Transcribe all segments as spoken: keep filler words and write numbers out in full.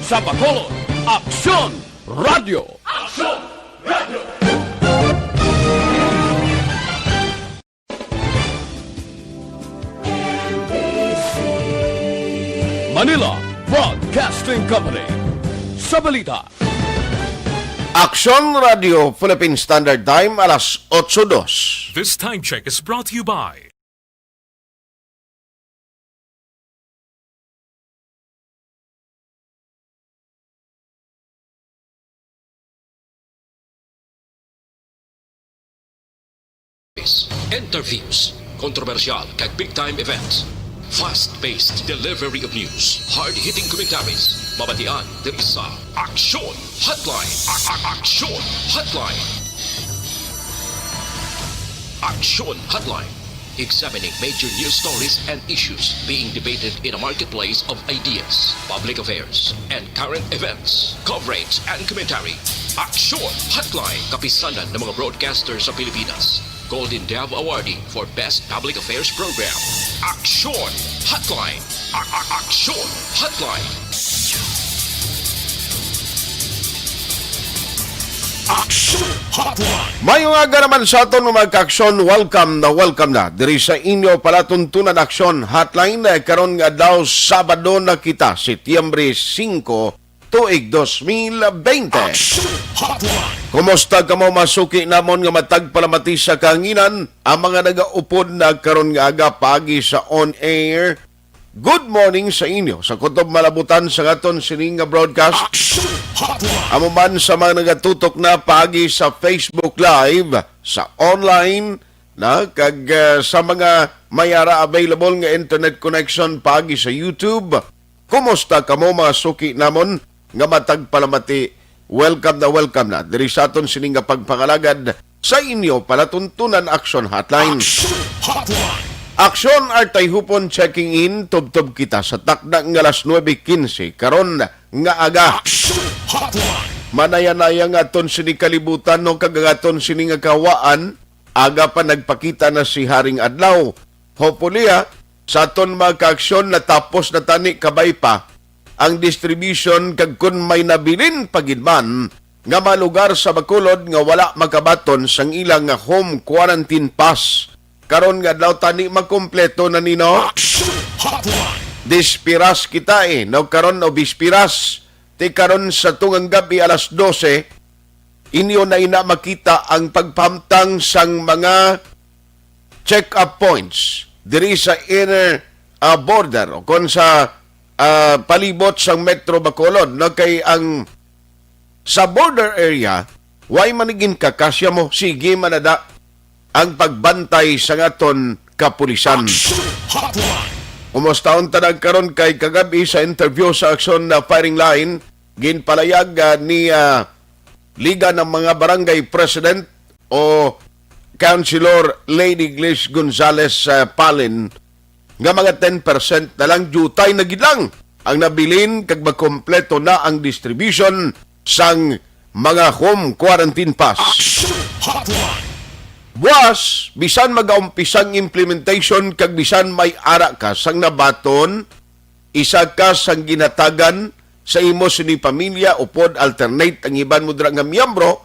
Sa Bacolod, Aksyon Radio. Aksyon Radio. Manila Broadcasting Company. Sa balita, Aksyon Radio Philippine Standard Time, alas otso dos. This time check is brought to you by interviews, kontrobersyal kag big time events. Fast-paced delivery of news, hard-hitting commentaries. Mabatian diri sa Aksyon Hotline. A- a- Aksyon Hotline. Aksyon Hotline. Examining major news stories and issues being debated in a marketplace of ideas, public affairs, and current events. Coverage and commentary. Aksyon Hotline. Kapisanan ng mga broadcaster sa Pilipinas. Golden Dove Awardee for Best Public Affairs Program. Aksyon Hotline. A- a- Aksyon Hotline. Aksyon Hotline. Mayong aga naman sa aton, mga ka-aksyon. Welcome na welcome na diri sa inyo palatuntunan Aksyon Hotline. Eh, karon nga adlaw, Sabado na kita, Setyembre singko, tuig dos mil bente. Aksyon Hotline. Kumusta kamo, mga suki namon nga matag palamati sa kahanginan? Ang mga nagaupod na karon nga aga paagi sa on air, good morning sa inyo. Sa kutob malabutan sa aton sining nga broadcast, Aksyon Hotline. Amo man sa mga nagatutok na paagi sa Facebook Live, sa online, na kag, ah, sa mga may ara available nga internet connection paagi sa YouTube. Kumusta kamo, mga suki namon nga matag palamati? Welcome na welcome na diri sa aton sini nga pagpangalagad sa inyo palatuntunan Aksyon Hotline. Aksyon Hotline. Aksyon Artay Hupon checking in, tubtob kita sa takna nga alas nuebe quince karon nga aga. Aksyon Hotline. Manaya-naya nga aton sini kalibutan, no, kag ang aton sini nga kahawaan, aga pa nagpakita na si Haring Adlaw. Hopefully, ha, sa aton mga kaaksyon, natapos na tani kabay pa ang distribution, kag kun may nabilin pa gid man nga mga lugar sa Bacolod nga wala makabaton sang ilang home quarantine pass, karon nga adlaw tani makumpleto na nino. Action Hotline. Dispiras kita, eh, no? Karon o bispiras, ti karon sa tungang gabi alas dose, inyo na ina makita ang pagpahamtang sang mga check-up points diri sa inner, ah, border o kon sa, ah, palibot sang Metro Bacolod, no? Kay ang sa border area, way man ni ginkakasya mo, sige man na da ang pagbantay sa aton kapulisan. Action Hotline. Kumusta ang tanan karon? Kay kagabi sa interview sa Aksyon na Firing Line, ginpalayag, ah, ni, ah, Liga ng mga Barangay President o Councilor Lady Glish Gonzales, ah, Palin, nga mga ten percent na lang, diutay na gid lang ang nabilin kag makompleto na ang distribution sang mga home quarantine pass. Action Hotline. Buwas, bisan magaumpisa ang implementation kag bisan may ara ka sang nabaton, isa ka sang ginhatagan sa imo sini pamilya, upod alternate ang iban mo dira nga miyembro,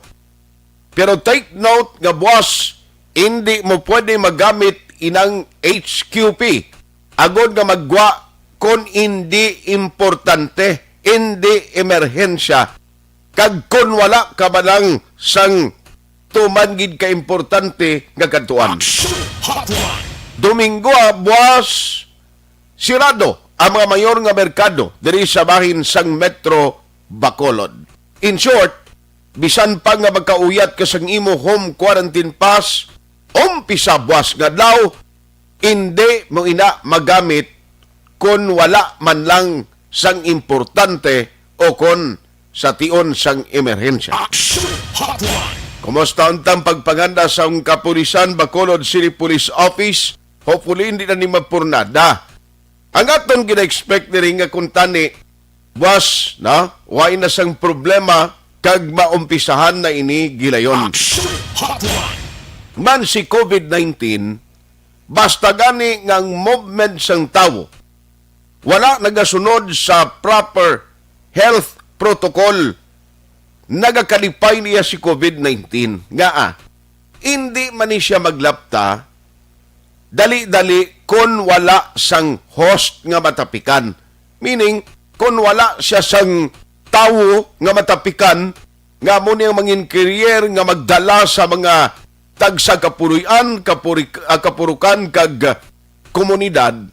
pero take note nga buwas, indi mo pwede magamit inang H Q P agod nga maggwa kon indi importante, indi emerhensya, kag kon wala ka man lang sang tuman gid ka importante nga kadtuan. Action Hotline. Domingo, ah, buwas, sirado ang mga mayor nga merkado diri sa bahin sang Metro Bacolod. In short, bisan pa nga makauyat ka sang imo home quarantine pass, umpisa buwas nga adlaw, indi mo ina magamit kon wala man lang sang importante o kon sa tion sang emerhensya. Action Hotline. Kumusta untang pagpanganda sang kapulisan, Bacolod City Police Office? Hopefully, hindi na ni mapurnada. Ang aton gina-expect diri nga kung tani, buwas na, way na sang problema, kag maumpisahan na ini gilayon. Action Hotline. Man si covid nineteen, basta gani nga ang movement sang tawo wala nagasunod sa proper health protocol, nagakalipay niya si covid nineteen. Ngaa, indi man ni siya maglapta dali-dali kon wala sang host nga matapikan. Meaning, kon wala siya sang tawo nga matapikan, nga amo ni ang mangin carrier nga magdala sa mga tagsa kapuloy-an, kapuri-, ah, kapurukan kag, ah, komunidad,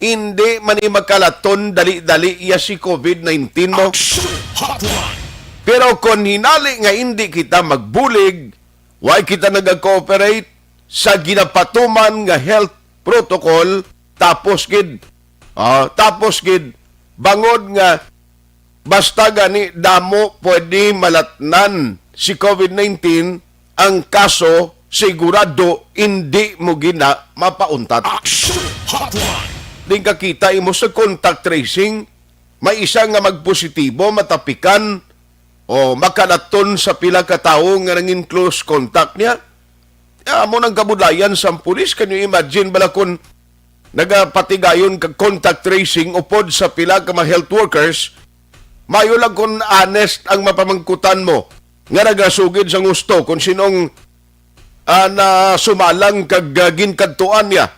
indi man ni makalaton dali-dali iya si covid nineteen, no? Action Hotline. Pero kon hinali nga indi kita magbulig, way kita nagakooperate sa ginapatuman nga health protocol, tapos gid, ah, tapos gid, bangod nga basta gani damo pwede malatnan si covid nineteen, ang kaso sigurado indi mo gina mapauntat. Action Hotline. Din kakita imo sa contact tracing, may isa nga magpositibo, matapikan, o makalaton sa pila ka tawo nga nangin close contact niya. Amo nang kabudlayan sang pulis. Can you imagine bala kung nagapatigayon kag contact tracing upod sa pila ka mga health workers? Mayo lang kung honest ang mapamangkutan mo nga nagasugid sang husto kung sinong, ah, nasumalang kag, ah, ginkadtuan niya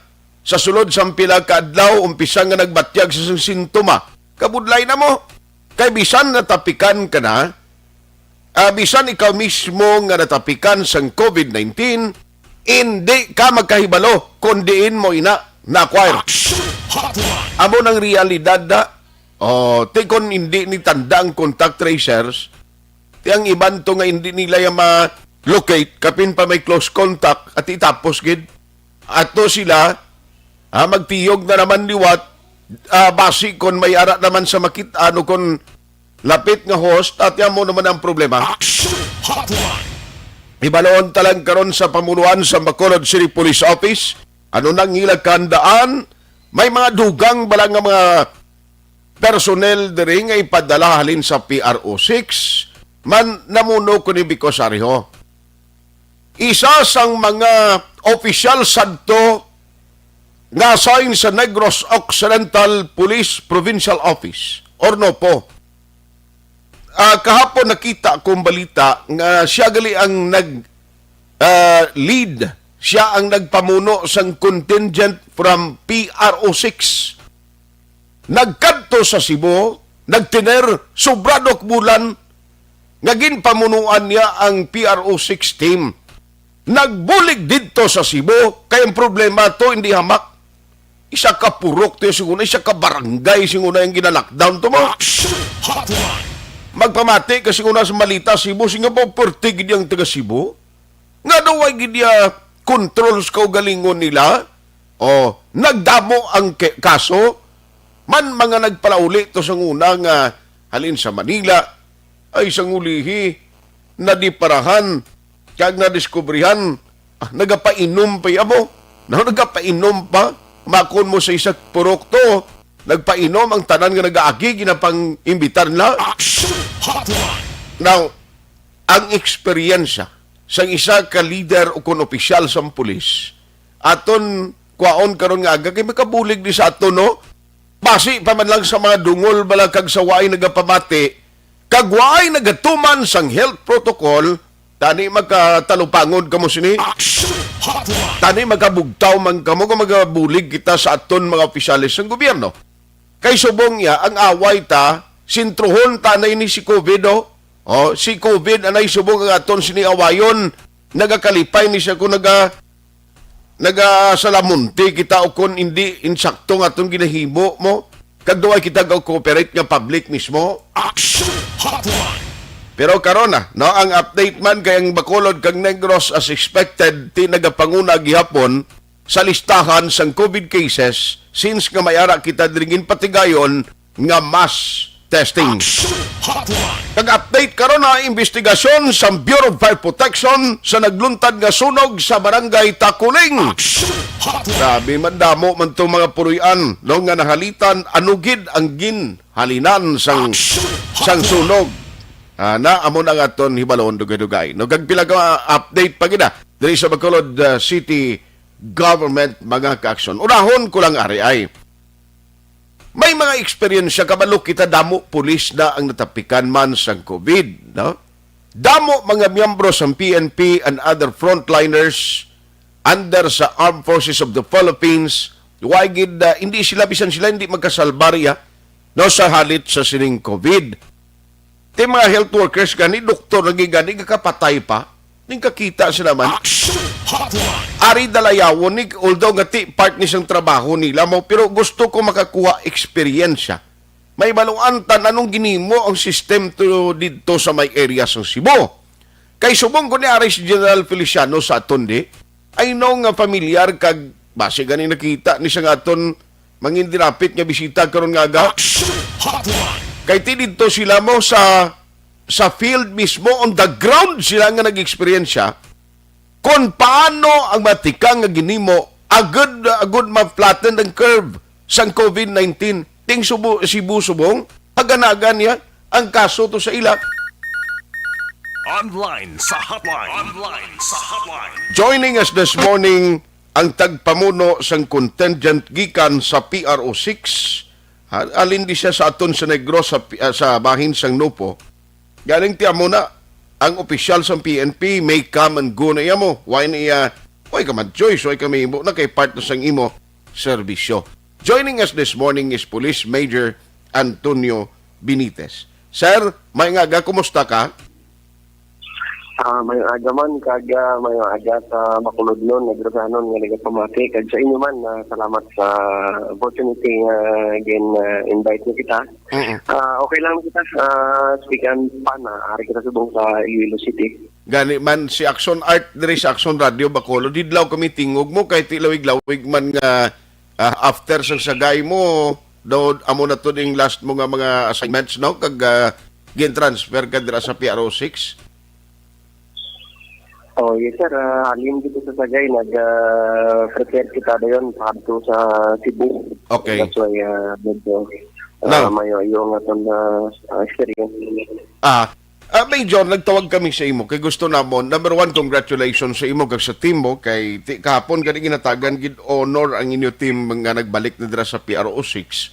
sa sulod sang pila ka adlaw, umpisa nga nagbatyag sa sing sintoma. Kabudlay na mo. Kay bisan natapikan ka na, ah, bisan ikaw mismo nga natapikan sang covid nineteen, indi ka magkahibalo kon diin mo ina na-acquire. Action Hotline. Amo nang realidad na. Oh, ti kon indi ni tanda ang contact tracers, ti ang iban to nga indi nila ya ma-locate, kapin pa may close contact, at itapos gid. Ato sila, ah, magtiyog na naman liwat, ah, basi kon may ara naman sa makit-an o kon lapit nga host, at yan mo naman ang problema. Action Hotline. Ibalon talang karon sa pamunuan sa Bacolod City Police Office, ano nang ila kahandaan? May mga dugang bala nga mga personnel diri nga ipadala halin sa P R O six man namuno kuno, Vico Sariho. Isa sang mga opisyal sadto nga assigned sa Negros Occidental Police Provincial Office, or NOPO. Ah, kahapon nakita kong balita nga siya gali ang nag, ah, lead, siya ang nagpamuno sang contingent from P R O six. Nagkadto sa Cebu, nagtener, sobra dok bulan nga ginpamunuan niya ang P R O six team. Nagbulig didto sa Cebu, kay ang problema to hindi hamak. Isa ka purok to, siguro na isa ka barangay, siguro na yung ginalockdown to mo. Action Hotline. Magpamati ka siguro na sa Malita, Cebu, Singapore, perti gid ang taga Cebu. Nga daw ay gid niya control sa kaugalingon nila. O, nagdamo ang ke-, kaso. Man mga nagpalauli to sa una nga halin sa Manila, ay sang ulihi, nadiparahan, kag nadiskubrihan, ah, nagapainom pa ya mo. Na, nagapainom pa. Makon mo sa isa purok to, nagpainom ang tanan nga nagaagi, ginapang-imbitar na. Action Hotline. Now, ang eksperyensya sang isa ka leader o kon opisyal sang pulis, aton kwaon karon nga aga kay makabulig ni sa aton, no? Basi pa man lang sa mga dungol bala kag sa waay nagapamati, kag waay nagatuman sang health protocol, tani magkatalupangon kamo sini. Action Hotline. Tani magkabugtaw man kamo kung magabulig kita sa aton mga opisyales sang gobyerno. Kay subong niya, ang away ta, sintrohon ta na ini si covid, oh. Oh, si covid anay subong ang aton sini awayon, nagakalipay ni siya kung naga-, nagasalamonte kita o kung hindi insakto nga atong ginahimo mo, kag duway kita ga-cooperate nga public mismo. Action Hotline. Pero karon na, no, ang update man kay ang Bacolod kag Negros as expected, ti nagapanguna gihapon sa listahan sang covid cases since nga may ara kita diri ginpatigayon nga mass testing. Action Hotline. Kag update karon na investigasyon sa Bureau of Fire Protection sa nagluntad nga sunog sa Barangay Takuling. Action Hotline. Grabe man, damo man tong mga puloy-an, no, nga nahalitan, ano gid ang ginhalinan sang, Action sang Hotline. Sunog. Ah, na, amo na ang aton hibalon dugay-dugay. No, kag pila ka update pa gid, ah, diri sa Bacolod, ah, City Government, mga ka-action. Unahon ko lang ari ay. May mga eksperyensya, kabalo kita, damo pulis na ang natapikan man sang COVID, no? Damo mga miyembro sang P N P and other frontliners under sa Armed Forces of the Philippines, wa gid, ah, hindi sila, bisan sila hindi magkasalbarya, no, sa halit sa sining COVID. Ti mga health workers gani, doktor na gid gani, gakapatay pa. Ning kakita sila man. Action Hotline. Ari dalayawon ni, although nga ti part ni sang trabaho nila mo, pero gusto ko makakuha eksperyensya. May baluan ta anong ginimo ang system to didto sa may area sang Cebu. Kay subong ko ni ari si General Feliciano sa aton di, I know nga familiar kag basi gani nakita ni sa nga aton mangin dinapit nga bisita karon nga aga. Action Hotline. Kay ti didto sila mo sa, sa field mismo, on the ground sila nga nag-eksperyensya kon paano ang matikang nga ginimo agud, agud ma-flatten ang curve sang COVID nineteen. Ting Subo, Cebu subong, haganagan niya ang kaso to sa ila. Online sa hotline. Online sa hotline. Joining us this morning ang tagpamuno sang contingent gikan sa P R O six. Ha, alin di siya sa aton sa Negros, sa, pi- ah, sa bahin sang Nupo. Galing ti amo na ang opisyal sang P N P, may come and go na iya mo. Why na iya? Why ka man choice? Why ka may imo na kay part na sang imo serbisyo? Joining us this morning is Police Major Antonio Benitez. Sir, may nga aga, kumusta ka? Ah, may aga man, kag ah, may aga sa Bacolodnon, Negrosanon nga nagapamati, kag sa inyo man, ah, salamat sa opportunity nga gin ah, invite niyo kita. Mm. Ah, okay lang kita. Ah, speak and pan, ah, ari kita subong sa Iloilo City. Gani man si Action Art diri sa Action Radio Bacolod, didlaw kami tingog mo kay ti lawig-lawig man nga, ah, after sang sagay mo, daw amo na to ding last mo nga mga assignments, no? Kag ah, gin-transfer ka dira sa P R O six. Oh, yes sir. Ah, halin dito sa Sagay, nag ah, prepare kita dayon padto sa Cebu. Okay. That's why ah, medyo Now. ah, mayo yung atong ah, ah, experience. Ah, ah, Major, nagtawag kami sa imo kay gusto namon, number one, congratulations sa imo kag sa team mo kay ti, kahapon gani ginatagan gid honor ang inyo team nga nagbalik na dira sa P R O six.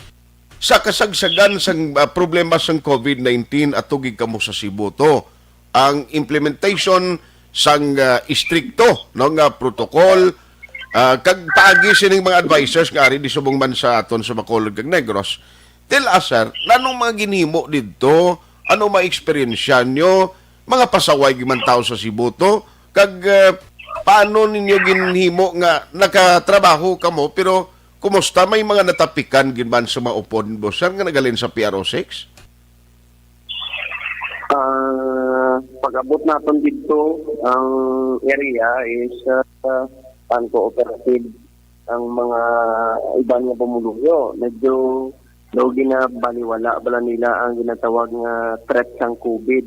Sa kasagsagan sang ah, problema sang COVID nineteen, atugig kamo sa Cebu to. Ang implementation sang ah, istrikto, no, nga protocol, ah, kag paagi sining mga advisors nga ari di subong man sa aton sa Bacolod kag Negros. Tell us, sir, nanong mga ginhimo didto? Ano mga eksperyensya nyo? Mga pasaway gyud man tawo sa Cebu to? Kag ah, paano ninyo ginhimo nga nakatrabaho kamo pero kumusta, may mga natapikan gyud man sa mga upod mo, sir, nga nagalin sa P R O six? Ah, pag-abot naton didto, ang area is ah, uncooperative ang mga iban nga pumuluyo. Medyo daw ginabaliwala bala nila ang ginatawag nga threat sang COVID.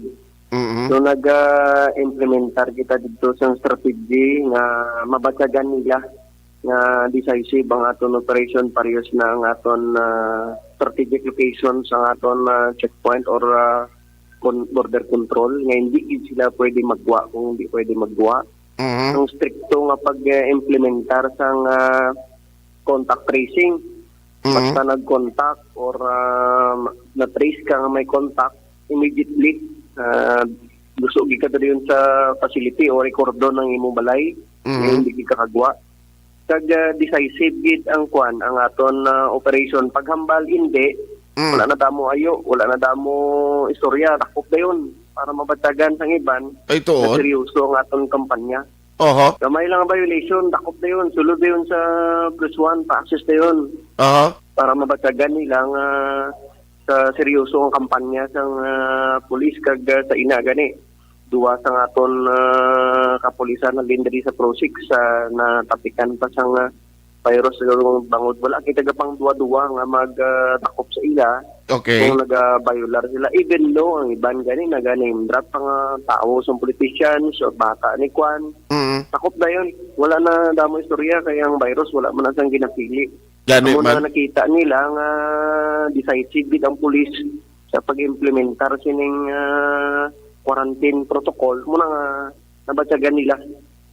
Mhm. So nag-implementar kita didto sa strategy nga mabatyagan nila nga decisive ang aton operation, parehas na ang aton ah, strategic locations, ang aton ah, checkpoint or ah, con- border control nga hindi gid sila pwede magwa kung hindi pwede magwa. Mhm. Ang strikto nga pag-implementar sang ah, contact tracing. Mhm. Basta nag-contact or ah, na-trace ka nga may contact, immediately ah, gusto gid ka dayon sa facility o rekordon ang imong balay. Mhm. Nga hindi gid ka kagwa. Kag ah, decisive gid ang kwan, ang aton ah, operation. Paghambal, hindi. Mm. Wala na damo ayo, wala na damo istorya. Dakop dayon para mabatyagan sang iban Ay, na tuod. Seryoso ang aton kampanya. Oho. Gamay lang ang violation, dakop dayon, sulod dayon sa plus one, pa-assist dayon. Aha. Para mabatyagan nila nga sa seryoso ang kampanya sang ah, pulis kag ah, sa ina gani. Duwa sang aton ah, kapulisan na diri sa Pro six sa natapikan pa sang ah, virus sa bangod. Wala kita gapang duwa-duwa nga mag ah, dakop sa ila Okay. kung nagabayular sila. Even though ang iban gani naga-name drop ang ah, tawo sang politicians o bata ni Kwan. Mm. Dakop dayon. Wala na damo istorya kay ang virus wala man na sang ginapili. Gani Amo na man. Nakita nila nga decisive gid ang pulis sa pag-implementar sining ah, quarantine protocol. Muna nga nabatyagan nila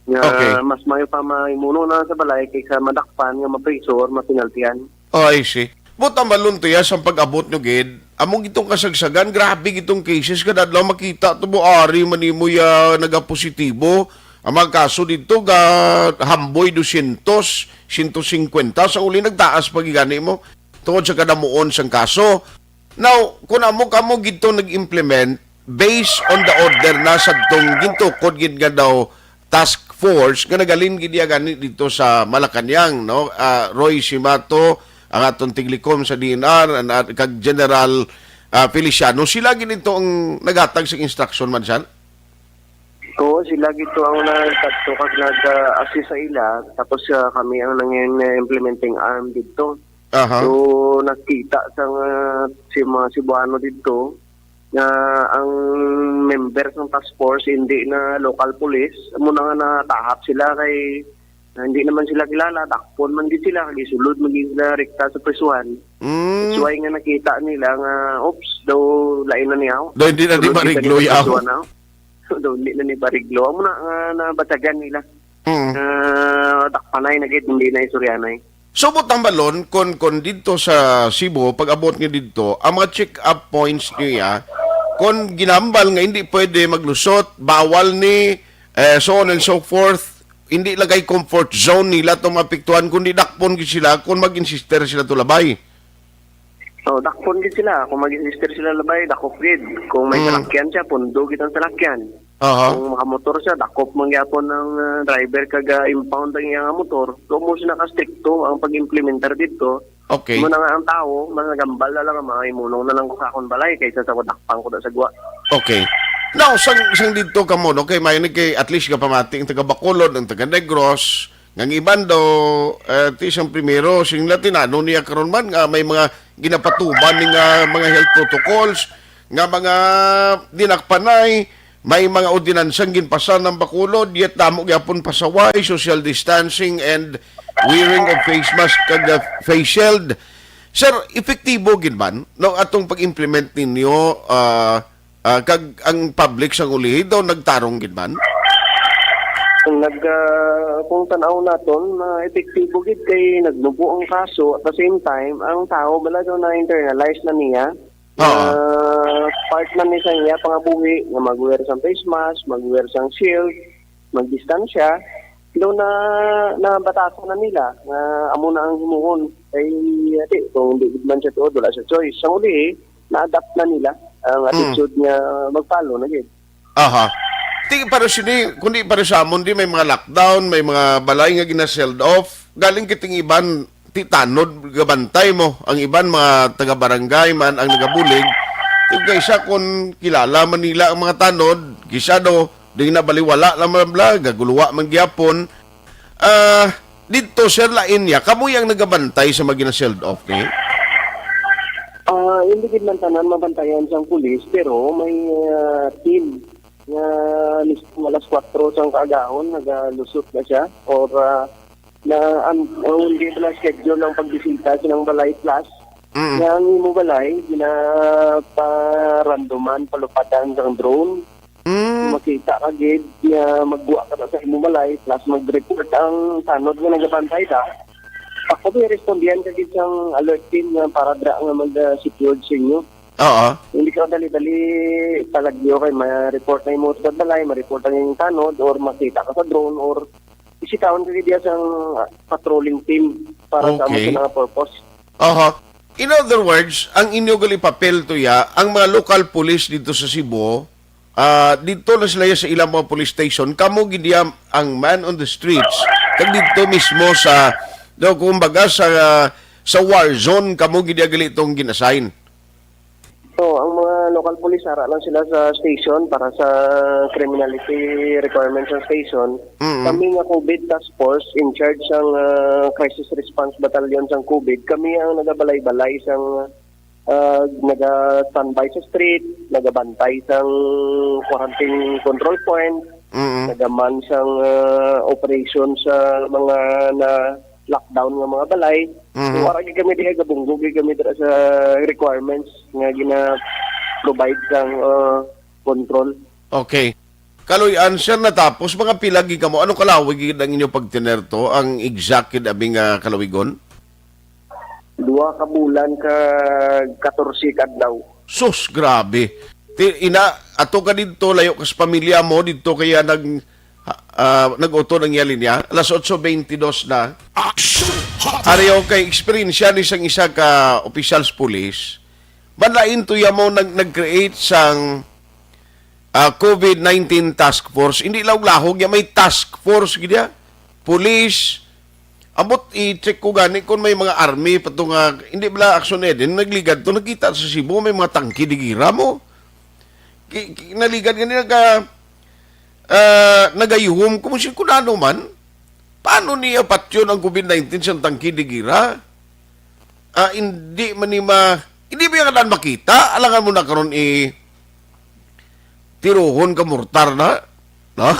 nga Okay. Mas mayo pa mahimuno na sa balay kaysa madakpan nga mapriso or mapinaltihan. Oh, I see. Buot hambalon to ya, sa pag-abot nyo gid, amo gitong kasagsagan, grabe gitong cases, kada adlaw makita to mo, ari man nimo ya nagapositibo. Ang mga kaso dito ga hamboy dosyentos, siyento singkwenta, sa uli nagtaas pa gid gani mo tungod sa kadamuon sang kaso. Now, kung amo kamo gid to nag-implement, based on the order na sadtong gintukod gid nga daw task force nga nagalin gid iya gani dito sa Malacañang, no? Ah, Roy Simato, ang aton tiglikom sa D N R, and, ah, kag General, ah, Feliciano, sila gid ito ang naghatag sa instruction man, sir? Oo, sila gid to ang nagkadto kag nag-assist sa ila, tapos, ah, kami ang nangin implementing arm didto. Aha. So, nakita sang, ah, si mga Cebuano didto nga ang member sang task force hindi na local police, amo na nga natahap sila kay, ah, hindi naman sila kilala, dakpon man gid sila, kag isulod man gid sila rekta sa prisuhan. Mm. That's why nga nakita nila nga, oops, daw lain na niya. Daw hindi na ni Sulod kita mariglo ni yaw. Prisuhan, ah. Daw hindi na ni mariglo. Amo na nga nabatyagan nila. Mm. Ah, dakpanay na gid, hindi na istoryanay. So, buot hambalon, kon, kon didto sa Cebu, pag-abot nga didto, ang mga check-up points niya, kon ginambal nga hindi pwede maglusot, bawal ni, eh, so on and so forth, hindi lagay comfort zone nila tong maapektuhan, kundi dakpon gid sila kung mag-insister sila to labay. So, dakpon gid sila. Kung mag-insister sila labay, dakop gid. Kung may Mm. salakyan siya, pundo gid ang salakyan. Aha. Kung makamotor siya, dakop man gyapon ang, ah, driver kag, ah, impound ang iyang motor. So, mo sila ka-stricto ang pag-implementar didto. Okay. Mo na nga ang tao, mas nagambal na lang nga, "Mahimunong na lang ko sa akon balay kaysa sa dakpan ko na sa gwa." Okay. Now, sang, sang didto kamo, no, kay may kay at least nga pamati ang taga Bacolod, ang taga Negros, nga ang iban daw, eh, ti sang primero, sing latinano niya karon man nga may mga ginapatuban ni nga mga health protocols, nga mga dinakpanay, may mga ordinansang ginpasa ng Bacolod, yet damo gyapon pasaway, social distancing, and wearing of face mask kag, uh, face shield. Sir, epektibo gid man no atong pag-implement ninyo, ah, ah, kag ang public sang ulihi daw nagtarong gid man? Nag, ah, kung tan-aw naton, ah, epektibo gid kay nagnubo ang kaso. At the same time, ang tao bala daw na-internalize na niya. Oo. Ah, part man ni sa iya pangabuhi nga mag-wear sang face mask, mag-wear sang shield, magdistansya. Daw na, nabatasan na nila nga amo na ang himuon. Kay, ati, kung hindi gid man siya tuod, wala siya choice. Sa uli, na-adapt na nila ang Mm. attitude nga mag-follow na gid. Aha. Ti, para sini, kundi para sa amon, di may mga lockdown, may mga balay nga gina-sealed off. Galing kiting iban, ti tanod, gabantay mo. Ang iban, mga taga-barangay man ang nagabulig. Ti, kaysa kung kilala man nila ang mga tanod, kisa do, di na baliwala lang man bla, gaguluwa man gyapon. Ah, dito, sir, lain niya, kamo yang nagabantay sa mga gina-sealed off ni? Ah, hindi gid man tanan mabantayan sang pulis, pero may, ah, team nga mismo alas kwatro sang kaagahon nagalusot na siya or, ah, na, um, hindi na schedule ang pagbisita sa ilang balay plus Mm. nga ang imo balay ginaparandoman, palupatan sang drone. Mm. Makita ka gid nga magwa ka na sa imo balay plus mag-report ang tanod nga nagabantay ta. Ako may respondihan ka gid sang alert team nga para dra nga mag-, ah, secured sa inyo. Oo. Hindi ka dali-dali palagyo kay ma-report na imo sa balay, ma-report ang iyong tanod, or makita ka sa drone, or bisitahon ka gid sang, ah, patrolling team para sa amo Okay. sa mga purpose. Aha. In other words, ang inyo gali papel to ya, ang mga local police dito sa Cebu, ah, dito na sila ya sa ilang mga police station, kamo gid ya ang man on the streets, kag dito mismo sa, do, kumbaga sa, sa war zone, kamo gid ya gali tong gin-assign. So, ang mga local police, ara lang sila sa station para sa criminality requirements sa station. Mm. Kami nga COVID task force in charge sang, ah, crisis response battalion sang COVID, kami ang nagabalay-balay sang, ah, naga-standby sa street, nagabantay sang quarantine control point, Mm. nagaman sang, ah, operation sa mga na lockdown nga mga balay. Mhm. So, wala gid kami diha, gabunggo gid kami dira sa requirements nga gina-provide sang, ah, control. Okay. Kaloy-an, sir, natapos, mga pila gid kamo? Ano kalawig gid ang inyo pagtener to? Ang exact gid abi nga kalawigon? Dua ka bulan ka katorse ka adlaw. Sus, grabe. Ti, ina, ato ka didto, layo ka sa pamilya mo, didto kaya nag, ha, ah, nag-utod ang iya linya. Alas otso beintidos na. Aksyon! Ari, okay, eksperyensya ni sang isa ka opisyal sa pulis. Manlain to ya mo nag, nag-create sang, ah, covid nineteen task force. Hindi lang lahog ya, may task force gid ya. Police, ambot i-check ko gani kung may mga army pa to nga, hindi bala Action Eden, nagligad to, nakita sa Cebu, may mga tangke di gira mo. Ki-, ki-, naligad gani naga, ah, nagayuhom, kung si kunano man, paano niya patyon ang covid nineteen sa tangke di gira? Ah, hindi man ni ma-, hindi ba yan makita? Alangan mo na karon i-, tiruhon ka mortar na, no?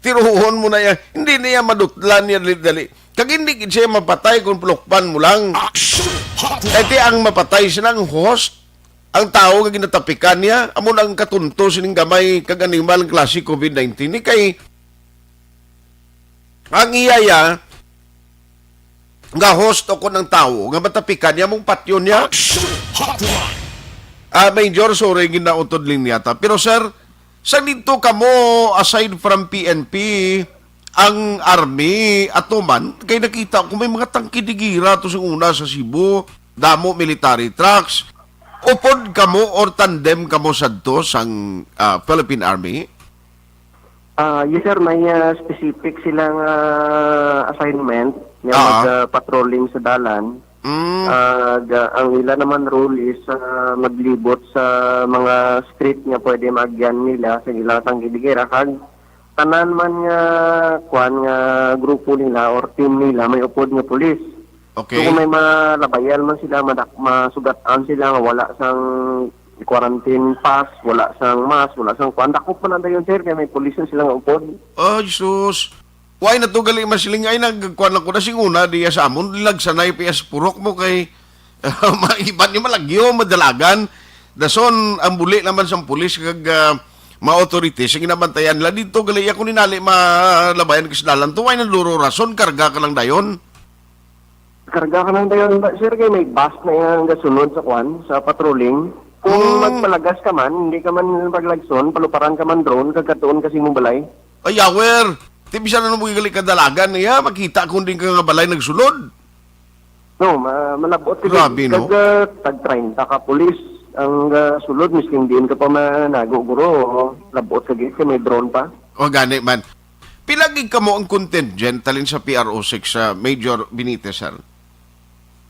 Tiruhon mo na yan. Hindi niya madutlan niya dali-dali. Kag hindi gid siya mapatay kung pulukpan mo lang. Action! Kay ti ang mapatay sila ang host, ang tawo nga ginatapikan niya, amo na ang katunto sining gamay kag animal nga klase covid nineteen ni kay ang iya ya, nga host o kon ang tawo nga matapikan niya mong patyon niya. Action Hotline! Ah, Major, sorry, ginautod lang niya ta. Pero sir, sa dito kamo, aside from P N P, ang army, ato man, kay nakita ko may mga tangke di gira to sa una sa Cebu, damo military trucks. Upod kamo or tandem kamo sadto sang, ah, Philippine Army? Ah, yes, sir. May, ah, specific silang, ah, assignment nga Ah. mag, ah, patrolling sa dalan. Mm. Ah, ga-, ang ila naman role is, ah, maglibot sa mga street nga pwede maagyan nila sa ilang tanggidigera. Kag tanan man nga, kwan, nga grupo nila or team nila, may upod nga pulis. Okay. So, kung may malabayan man sila, madak-, masugat-an sila nga wala sang quarantine pass, wala sang mask, wala sang kwan. Dakop man ang dayon, sir, kay may pulis na sila nga upod. Ay, sus. Why na to gali masiling? Ay, nagkuan lang ko na sing una, diya sa amon, lagsanay pa sa purok mo kay maiban yung malagyo, madalagan. Dason, ang buli naman sang pulis kag, ah, mga authorities, ang ginabantayan nila dito, gali ako ninali malabayan ka sa dalan to, why na duro rason, karga ka lang dayon. Karga ka lang dayon, ba, sir, kay may bus na yang gasunod sa kwan, sa patrolling. Kung Hmm. magpalagas ka man, hindi ka man paglagson, paluparan ka man drone, kag katuon ka sa imong balay. Ay, yawer! Ti bisan ano mo gali kadalagan niya, makita kung din ka nga balay nagsulod. No, ma-, malabot ka Grabe, din. No? Kag, ah, tag treinta ka pulis ang, ah, sulod, miskin diin ka pa manago, guro. Labot ka gid, kay may drone pa. O, gani man. Pila gid kamo ang contingent halin sa P R O six, ah, Major Benitez, sir?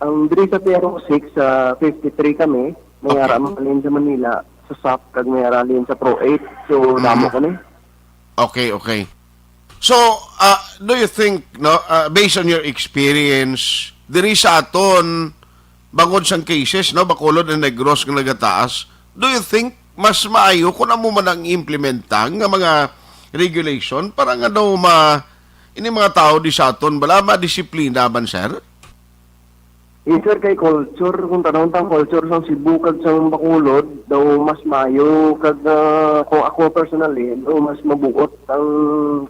Ang diri sa P R O six, ah, fifty-three kami. May Okay. ara man halin sa Manila, sa sap, kag may ara halin sa Pro eight. So, Mm. damo kami. Okay, okay. So, ah, do you think, no, ah, based on your experience, diri sa aton, bangod sang cases, no, Bacolod and Negros nga nagataas, do you think mas maayo kung amo man ang implementa nga mga regulation para nga daw ma-, ini mga tao di sa aton, bala, madisiplina man, sir? Yes, sir, kay culture, kung tanawon tang culture sang Cebu kag sang Bacolod, daw mas maayo kag, ah, kung ako personally, daw mas mabuot ang,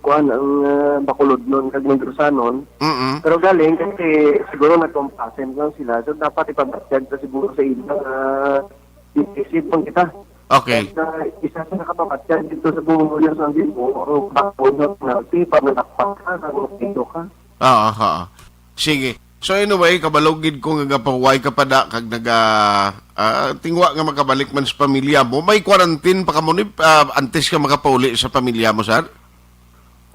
kuan, ang, ah, Bacolodnon kag Negrosanon. Mm-mm. Pero galing kasi siguro nagkompasen lang sila, so dapat ipabatyag ta siguro sa ila nga isip man kita. Okay. Kaya isa sa nakapabatyag dito sa Bungulyo sa Cebu, ang Bacolod na penalty, pag nadakpan ka, nag-, ka. Oo, oo. Sige. So anyway, kabalog gid ko nga gapahuway ka pa da kag naga, ah, tingwa nga makabalik man sa pamilya mo. May quarantine pa kamo ni, ah, antes ka makapauli sa pamilya mo, sir?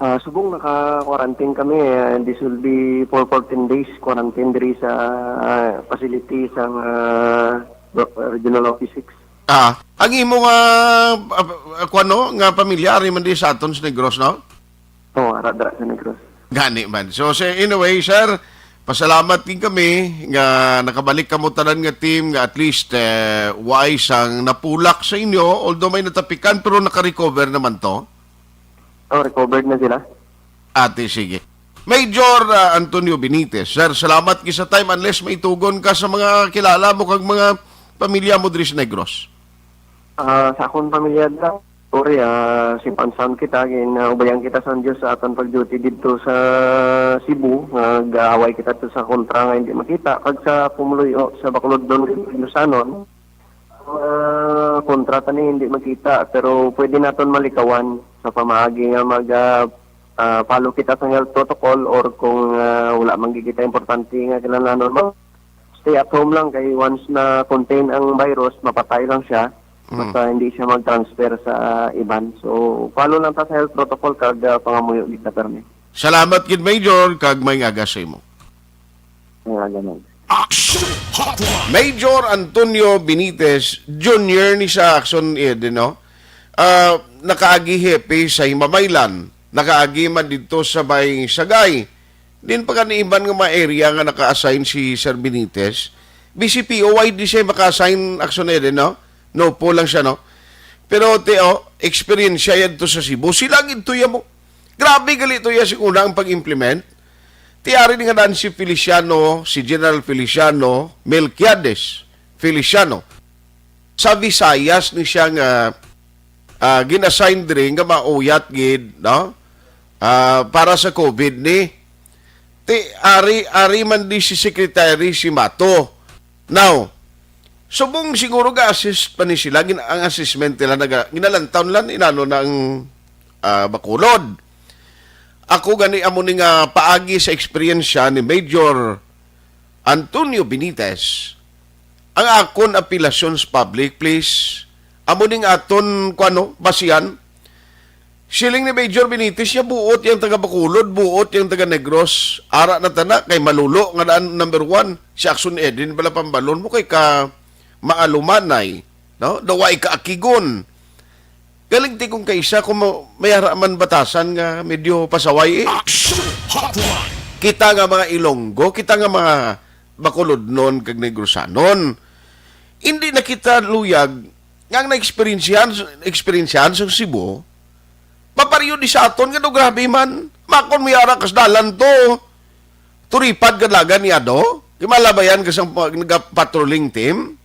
Ah, subong naka-quarantine kami, ah, this will be for fourteen days quarantine diri sa, ah, facility sa, ah, Regional Office six. Ah, ang imo nga, ah, ah, kuwan, no, nga pamilya ari man di sa aton sa Negros, no? Oo, ara dira sa Negros. Gani man. So, sa, anyway, sir, pasalamat din kami nga nakabalik kamo tanan nga team nga at least, eh, wais ang napulak sa inyo, although may natapikan pero naka-recover naman to. Oh, recovered na sila. Ate, sige. Major, ah, Antonio Benitez, sir, salamat gid sa time unless may tugon ka sa mga kilala mo kag mga pamilya mo diri sa Negros. Ah, sa akong pamilya dira, Sorry, ah, safe and sound kita, gin, ah, ubayan kita sang Dios sa aton pag-duty didto sa Cebu, nga gaaway kita to sa kontra nga hindi makita, kag sa pumuluyo, sa Bacolodnon, Lusanon, ah, kontra ta ni hindi makita, pero pwede naton malikawan sa pamaagi nga mag, ah, ah, follow kita sa health protocol, or kung, ah, wala man gid kita importante nga kinahanglanon, mag-, stay at home lang, kay once na contain ang virus, mapatay lang siya. Mm. Basta hindi siya mag-transfer sa iban. So, follow lang ta sa health protocol kag, ah, pangamuyo kita permi. Salamat gid, Major, kag may ngaga sa imo. May ngaga, Major. Action Hotline. Major Antonio Benitez Junior ni sa Action Ed, no? Ah, nakaagi hepe sa Himamaylan, nakaagi man didto sa may Sagay. Din pa gani iban nga mga area nga naka-assign si Sir Benitez. B C P O, why di siya maka-assign, Action Ed, no? No po lang siya, no? Pero, Teo, experience siya yadto sa Cebu. Sila gid tuya mo. Grabe gali tuya si una ang pag-implement. Ti ari ni nga daan si Feliciano, si General Feliciano Melquiades Feliciano. Sa Visayas ni siya nga, ah, gin-assign diri nga mauyat gid, no? Ah, para sa COVID ni. Ti ari, ari man di si Secretary si Mato. Now, subong siguro ga-assist pa ni sila, gin-, ang assessment nila naga-, ginalantaw nila ni inano na ang, ah, Bacolod. Ako gani amo ni nga paagi sa eksperyensya ni Major Antonio Benitez, ang akon apelasyon sa public, please, amo ning aton, kuano, basihan. Siling ni Major Benitez, ya buot yang taga Bacolod, buot yang taga Negros. Ara na tana kay malulo nga daan number one, si Action Eden bala pambalon mo kay ka maalumanay, no? Daw ay kaakigon. Galing ti kung kaisa kung ma-, may ara man batasan nga medyo pasaway, eh. Action Hotline. Kita nga mga Ilonggo, kita nga mga Bacolodnon kag Negrosanon, hindi na kita luyag nga ang naeksperyensyahan, eksperyensyahan sa Cebu, mapareho di sa aton nga daw grabe man. Makon may ara kas dalan to. Turipad ka dalagan ni ano? Kimalabayan ka sa pa-, nagapatrolling team?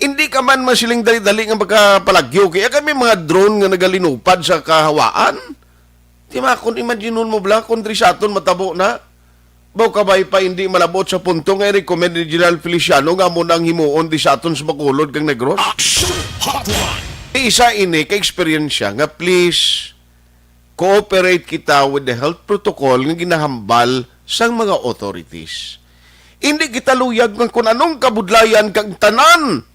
Hindi ka man masiling dali-dali nga makapalagyo. Kaya kami mga drone nga nagalinupad sa kahawaan. Di ba, kung imagine mo bala, kung diri sa aton matabo na, baw kabay pa hindi malabot sa punto nga i-recommend ni General Feliciano nga amo na ang himuon di sa aton sa Bacolod kag Negros. Action Hotline. Isa ini ka eksperyensya nga please cooperate kita with the health protocol nga ginahambal sang mga authorities. Hindi kita luyag nga kung anong kabudlayan kag tanan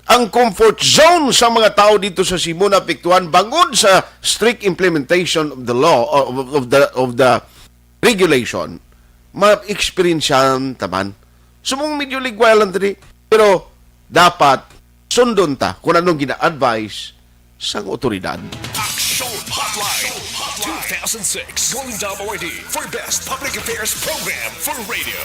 ang comfort zone sa mga tao dito sa Cebu naapektuhan bangod sa strict implementation of the law, of, of the, of the regulation, ma-experiensyahan ta man. Sumong medyo ligway lang diri, pero dapat sundon ta kung anong gina-advise sang otoridad. Action Hotline two thousand six Golden Dome Awardee for Best Public Affairs Program for Radio.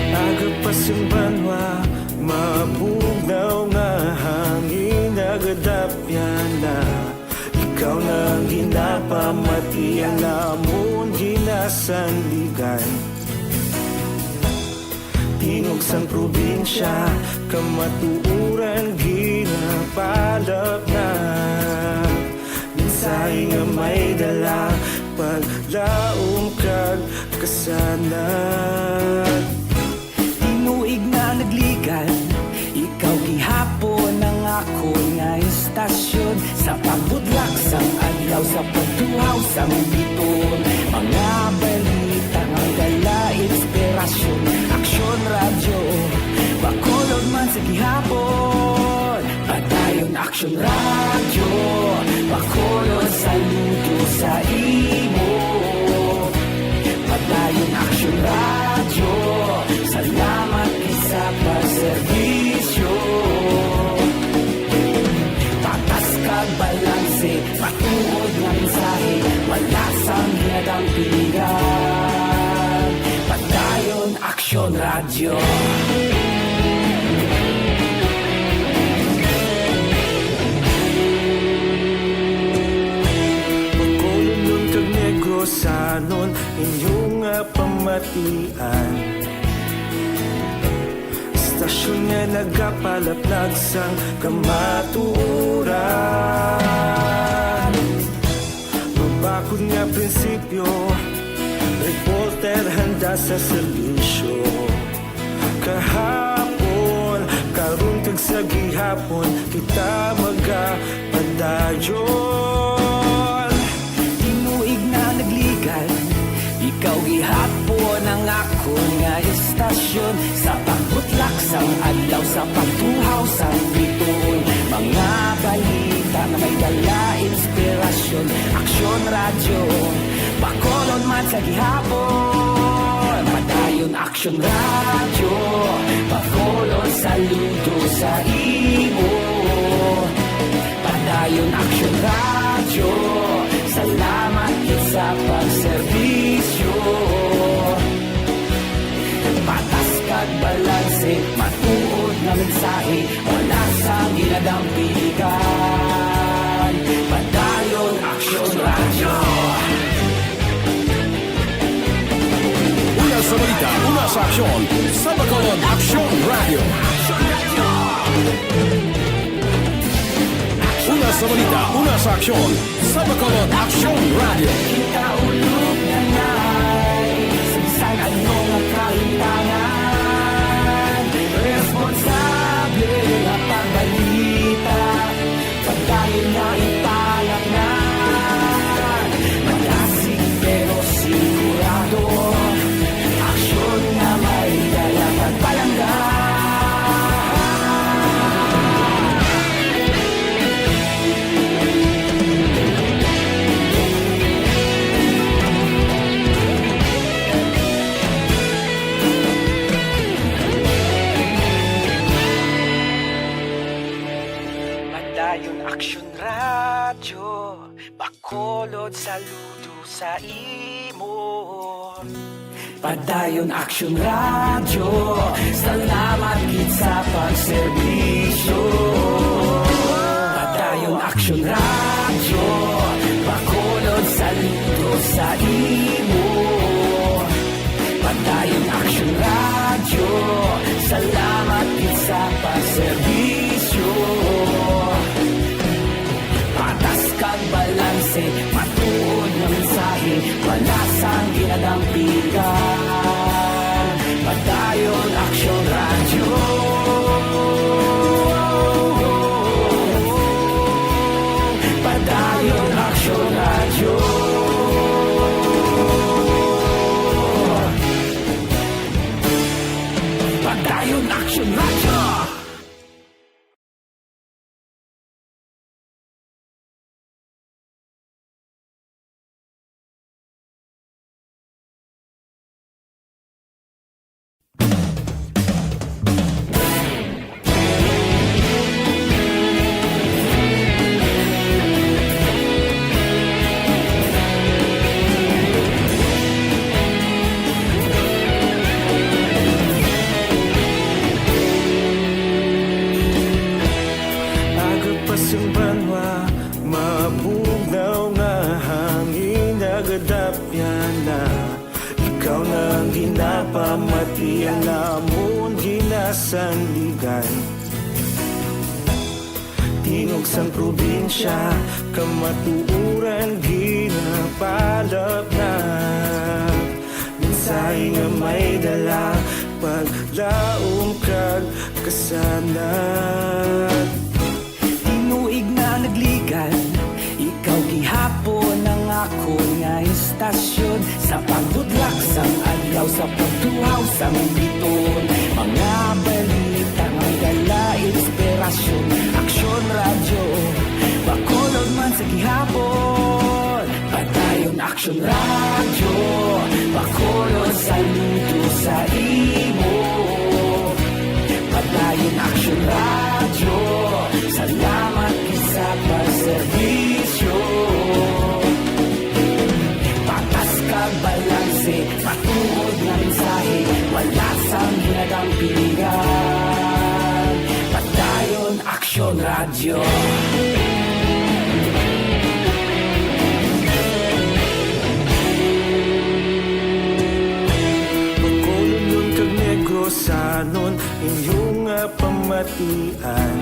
Aga pa sing banwa, mabugnaw nga hangin nagadapyan na. Ikaw na ang ginapamati, ang amon ginasandigan. Tingog sang probinsya, kamatuoran ginapalapnap. Mensahe nga may dala, paglaom kag kasanag. Tinuig na nagligan, ikaw gihapon ang akon nga istasyon. Sa pagbutlak sang adlaw, sa pagtuhaw sang biton, mga balita nga dala inspirasyon. Aksyon Radyo, Bacolod man sa gihapon. Padayon Aksyon Radyo, Bacolod, saludo sa imo. Padayon Aksyon Radyo, salamat gid sa pagserbisyo. Pag- Tian. Istasyon nga nagapalaplag sang kamatuoran. Mabakod nga prinsipyo, reporter handa sa serbisyo. Kahapon, karon, kag sa gihapon, kita magapadayon. Tinuig na nagligan, ikaw gihapon ang akon nga istasyon. Sa pagbutlak sang adlaw, sa pagtuhaw sang bituon, mga balita nga may dala inspirasyon. Aksyon Radyo, Bacolod man sa gihapon. Padayon Aksyon Radyo, Bacolod, saludo sa imo. Padayon Aksyon Radyo, salamat gid sa pagserbisyo. Patas kag balanse, matuod nga mensahe, wala sang ginadampigan. Padayon Aksyon Radyo. Una sa balita, una sa aksyon, sa Bacolod, Aksyon Radyo. Una sa balita, una sa aksyon, sa Bacolod, Aksyon Radyo. Kita ulog na nay, sa bisan ano nga kahimtangan, responsable nga pagbalita. Padayon nga ipalaknag, malasig pero sigurado. Aksyon nga may dala kag palangga. Padayon Aksyon Radyo, Bacolod, saludo sa imo. Padayon Aksyon Radyo, salamat gid sa pagserbisyo. Padayon Aksyon Radyo, Bacolod, saludo sa imo. Padayon Aksyon Radyo, salamat gid sa pagserbisyo. Patas kag balanse, matuod nga mensahe, wala sang ginadampigan. Padayon Aksyon Radyo. Padayon Aksyon Radyo. Padayon Aksyon Radyo. Aga pa sing banwa, mabugnaw nga hangin nagadapyan na. Ikaw na ang ginapamati, ang amon ginasandigan. Tingog sang probinsya, kamatuoran ginapalapnag. Mensahe nga may dala, paglaom kag kasanag. Tinuig na nagligan, ikaw gihapon ang akon nga istasyon. Sa pagbudlak sang adlaw, sa pagtuhaw sang bituon, mga balita nga may dala inspirasyon. Aksyon Radyo, Bacolod man sa gihapon. Padayon Aksyon Radyo, Bacolod, saludo sa imo. Padayon Aksyon Radyo, salamat gid sa pagserbisyo. Patas kag balanse, matuod nga mensahe, wala sang ginadampigan. Padayon Aksyon Radyo. Inyo nga pamatian,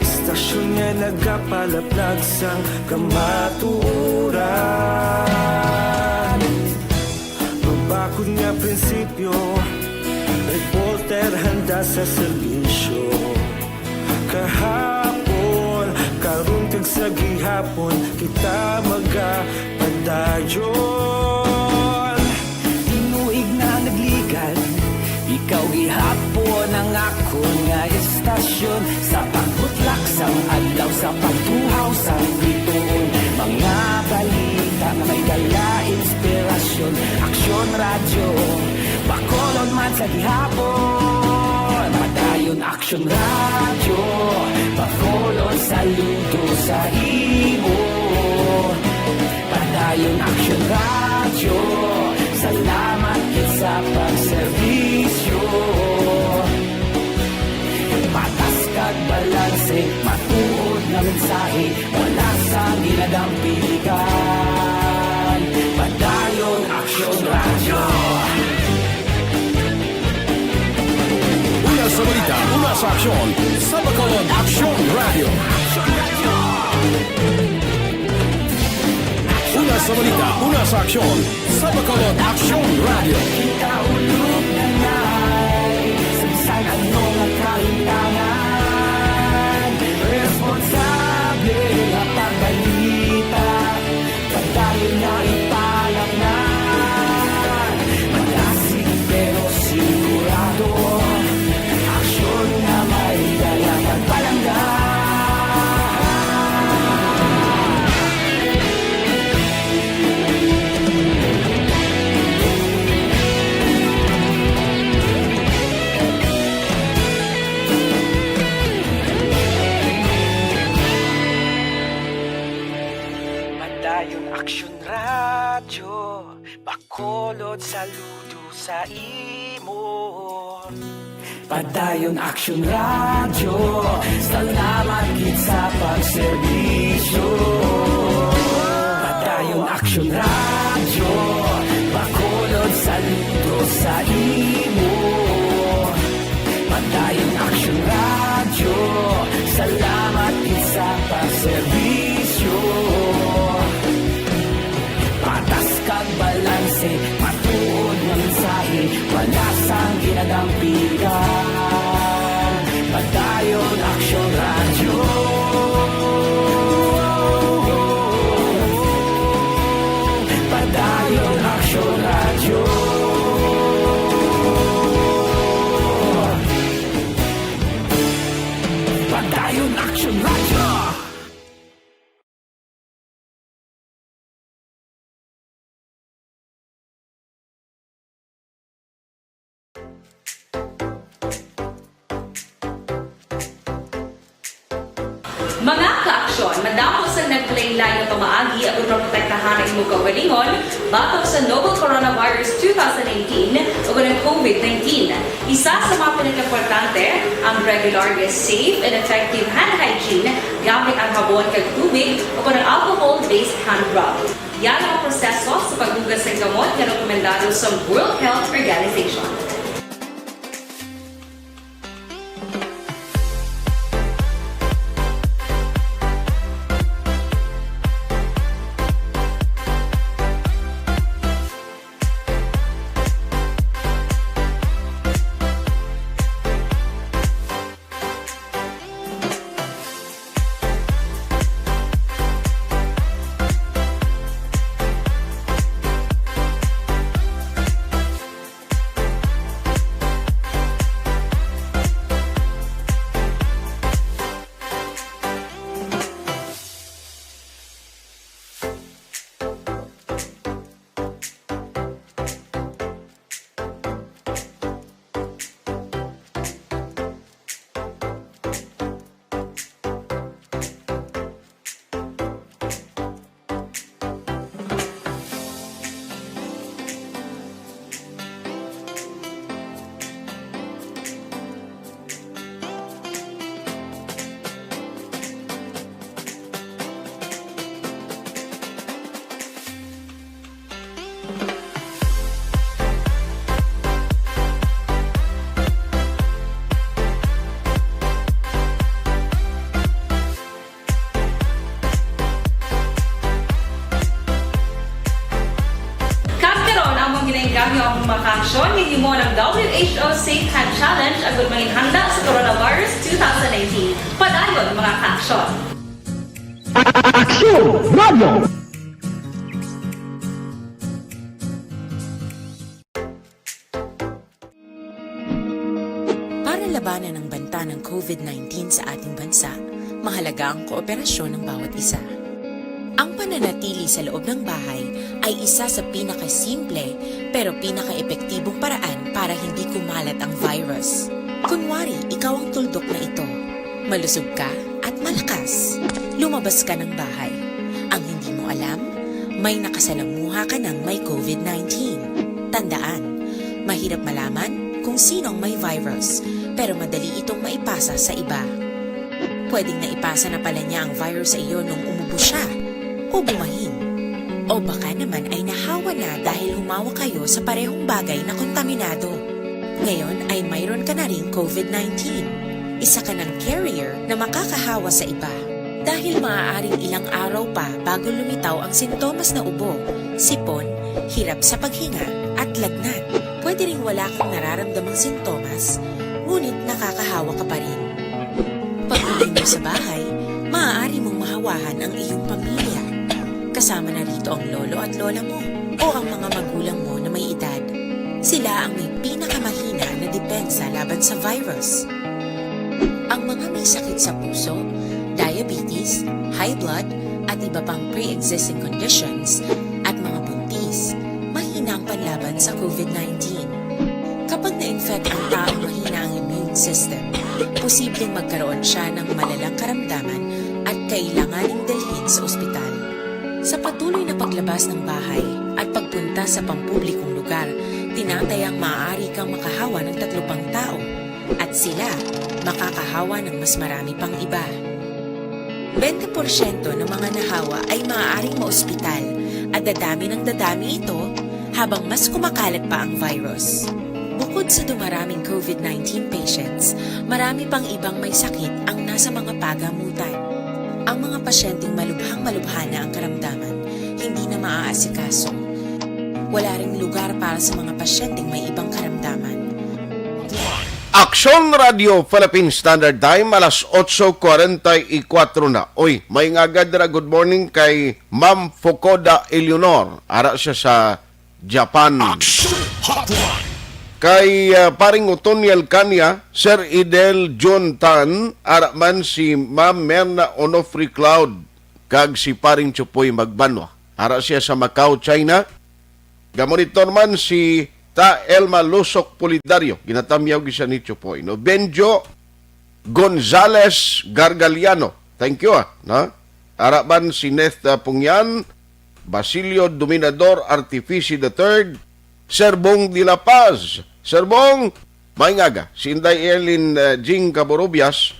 istasyon nga nagapalaplag sang kamatuoran. Mabakod nga prinsipyo, reporter handa sa serbisyo. Kahapon, karon, kag sa gihapon, kita magapadayon. Tinuig na nagligad, ikaw gihapon ang akon nga istasyon. Sa pagbutlak sang adlaw, sa pagtuhaw sang bituon, mga balita nga may dala inspirasyon. Aksyon Radyo, Bacolod man sa gihapon. Padayon Aksyon Radyo, Bacolod saludo sa imo. Padayon Aksyon Radyo, salamat gid sa pagserbisyo. Patas kag balanse, matuod nga mensahe, wala sang ginadampigan. Padayon Aksyon Radyo. Una sa balita, una sa aksyon, sa Bacolod Aksyon Radyo. Una sa balita, una sa aksyon, sa Bacolod Aksyon Radyo. Kita ulog na ngay, sa bisan ano nga kahintangan, responsable nga pagbalita. Padayon nga ipalapnan, malasig pero sigurado. Aksyon nga may dala kag palangga. Padayon Aksyon Radyo, Bacolod saludo sa imo. Padayon Aksyon Radyo, salamat gid sa pagserbisyo. Padayon Aksyon Radyo, Bacolod saludo sa imo. Padayon Aksyon Radyo, salamat gid sa pagserbisyo. Patas kag balanse, matuod nga mensahe, wala sang ginadampigan. Padayon Aksyon Radyo. Padayon Aksyon Radyo. Padayon Aksyon Radyo. Mga ka-aksyon, madamo sang naglain-lain nga pamaagi aron maprotektahan ang imo kaugalingon batok sa novel coronavirus two thousand nineteen o ang COVID nineteen. Isa sa mga pinakaimportante, ang regular nga safe and effective hand hygiene gamit ang habon kag tubig o ang alcohol-based hand rub. Yan ang proseso sa paghugas sang kamot nga rekomendado sa World Health Organization. H O Safe Hand Challenge agud manginhanda sa Coronavirus two thousand nineteen. Padayon, mga ka-aksyon! Aksyon Radio! Para labanan ang banta ng COVID nineteen sa ating bansa, mahalaga ang kooperasyon ng bawat isa. Ang pananatili sa loob ng bahay ay isa sa pinakasimple pero pinakaepektibong paraan para hindi kumalat ang virus. Kunwari, ikaw ang tuldok na ito. Malusog ka at malakas. Lumabas ka ng bahay. Ang hindi mo alam, may nakasalamuha ka ng may COVID nineteen. Tandaan, mahirap malaman kung sino ang may virus, pero madali itong maipasa sa iba. Pwedeng naipasa na pala niya ang virus sa iyo nung umubo siya o bumahin. O baka naman ay nahawa na dahil humawa kayo sa parehong bagay na kontaminado. Ngayon ay mayroon ka na ring COVID nineteen. Isa ka ng carrier na makakahawa sa iba. Dahil maaaring ilang araw pa bago lumitaw ang sintomas na ubo, sipon, hirap sa paghinga, at lagnat. Pwede ring wala kang nararamdamang sintomas, ngunit nakakahawa ka pa rin. Pag-uwi mo sa bahay, maaari mong mahawahan ang iyong pamilya. Kasama na rito ang lolo at lola mo o ang mga magulang mo na may edad. Sila ang may pinakamahina na depensa laban sa virus. Ang mga may sakit sa puso, diabetes, high blood, at iba pang pre-existing conditions, at mga buntis, mahina ang panlaban sa COVID nineteen. Kapag na-infect ang taong mahina ang immune system, posibleng magkaroon siya ng malalang karamdaman at kailanganing dalhin sa ospital. Sa patuloy na paglabas ng bahay at pagpunta sa pampublikong lugar, tinatayang maaari kang makahawa ng tatlo pang tao at sila makakahawa ng mas marami pang iba. Bente porsyento ng mga nahawa ay maaaring maospital at dadami ng dadami ito habang mas kumakalat pa ang virus. Bukod sa dumaraming COVID nineteen patients, marami pang ibang may sakit ang nasa mga pagamutan. Ang mga pasyenteng malubhang-malubha na ang karamdaman, hindi na maaasikaso. Wala ring lugar para sa mga pasyenteng may ibang karamdaman. Aksyon Radio Philippine Standard Time, alas otso kwarenta y kuwatro na. Oy, may ngagad ra, good morning kay Ma'am Fukoda Eleanor. Ara siya sa Japan. Action Hotline. Kay, ah, paring Otoniel Kanya, Sir Idel John Tan, ara man si Ma'am Merna Onofre Cloud, kag si paring Chupoy Magbanwa. Ara siya sa Macau, China. Gamonitor man si Ta Elma Lusok Pulidario, ginatamyaw gid siya ni Chupoy, no? Benjo Gonzales Gargaliano. Thank you, ah, no? Ara man si Neth, ah, Pungyan, Basilio Dominador Artifici the third, Sir Bong de la Paz. Sir Bong, maayong aga. Si Inday Erlin, ah, Jing Caborobias,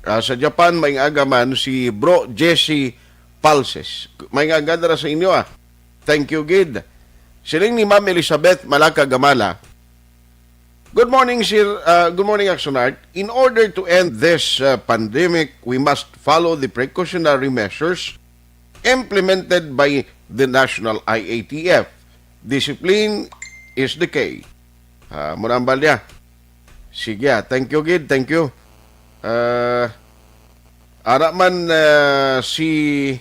ah, sa Japan, maayong aga man si Bro Jesse Palses. Maayong aga dira sa inyo, ah. Thank you, gid. Siling ni Ma'am Elizabeth Malaka Gamala, "Good morning, sir. Uh, good morning, Action Art. In order to end this, uh, pandemic, we must follow the precautionary measures implemented by the national I A T F. Discipline is the key." Ah, mura ang balya. Sige, ah. Thank you, gid. Thank you. Ah, ara man, ah, si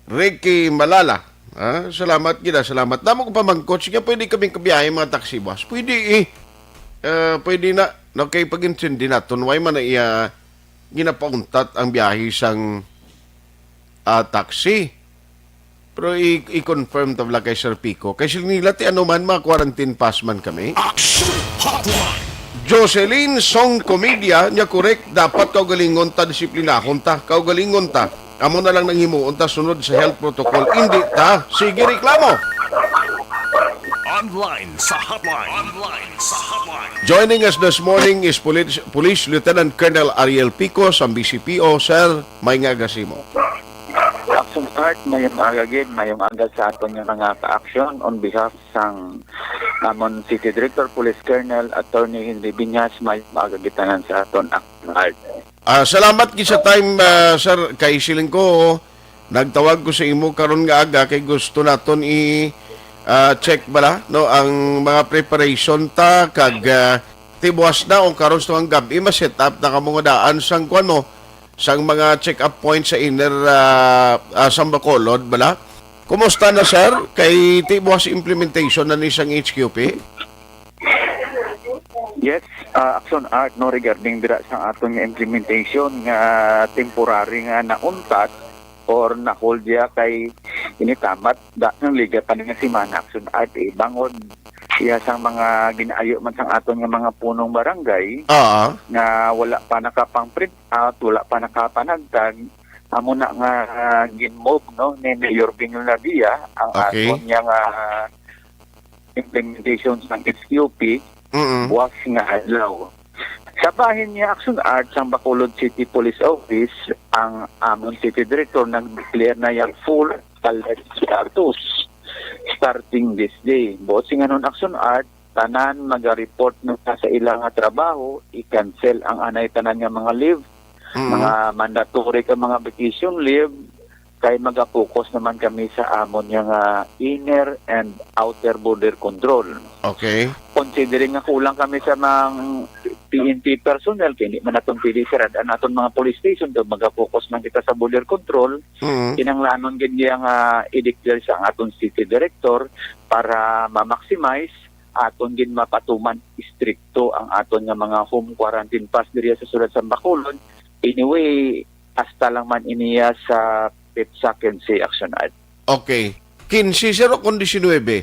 Ricky Malala. Ah, salamat, gid, ah. Salamat. Damo ko pamangkot. Sige, pwede kami kabiyahe, mga taxi boss. Pwede, eh. Ah, pwede na. Okay, pag-intindi naton. Why man na iya ginapauntat ang biyahe sang, ah, taxi? Pero i-, i-confirm ta bala kay Sir Pico. Kay sila nila, ti ano man, mga quarantine pass man kami. Action Hotline. Jocelyn Song Comedia, niya correct, dapat kaugalingon ta, disiplinahon ta, kaugalingon ta. Amo na lang nang himuon ta sunod sa health protocol. Hindi ta. Sige, reklamo. Online sa hotline. Online sa hotline. Joining us this morning is Police, Police Lieutenant Colonel Ariel Pico sa B C P O. Sir, may nga gasimo. Action Start, mayong aga gid, mayong aga sa aton nga mga ka-aksyon. On behalf sang amon City Director Police Colonel Attorney Henry Binyas, mayong aga gid tanan sa aton Action Start. Ah, salamat gid sa time, ah, sir, kay siling ko, nagtawag ko sa imo karon nga aga kay gusto naton i-, ah, check bala, no, ang mga preparation ta kag, ah, tibuas na o karon sa gab-i ma-set up na kamo nga daan sang kuan mo, sang mga check-up points sa inner, ah, ah, sa Bacolod bala. Kumusta na, sir? Kay tibuas implementation na ni sang H Q P? Yes, uh, Action Art, no, regarding dira sa aton nga implementation nga temporary nga nauntat or na-hold ya kay initamat da ng liga pa nga si Mana Action Art, eh, bangod siya sang mga ginaayo man sang aton nga mga punong barangay Oo. Nga wala pa nakapang-print out, wala pa nakapanagtag, amo na nga, ah, gin-move, no, ni Mayor Bing Nadia ang Okay. aton niya nga implementation sang H Q P Mm-mm. buwas nga adlaw. Sa bahin niya Action Art sang Bacolod City Police Office, ang amon City Director nag-declare na yang full alert status starting this day. Buot singanon Action Art, tanan maga-report na sa ila nga trabaho, i-cancel ang anay tanan nga mga leave, Mm-mm. mga mandatory ka mga vacation leave, kay maga-focus naman kami sa amon nga, nga inner and outer border control. Okay. Considering nga kulang kami sa mga P N P personnel, kay hindi man naton pili sirad ang aton mga police station, daw maga-focus man kita sa border control, Mm-mm. kinanglanon gid niya nga i-declare sa aton city director para ma-maximize aton gid mapatuman istrikto ang aton nga mga home quarantine pass diri sa sulod sa Bacolod. Anyway, hasta lang man iniya sa petsa quince Action Art. Okay. Quince, sir, o kung diecinuebe?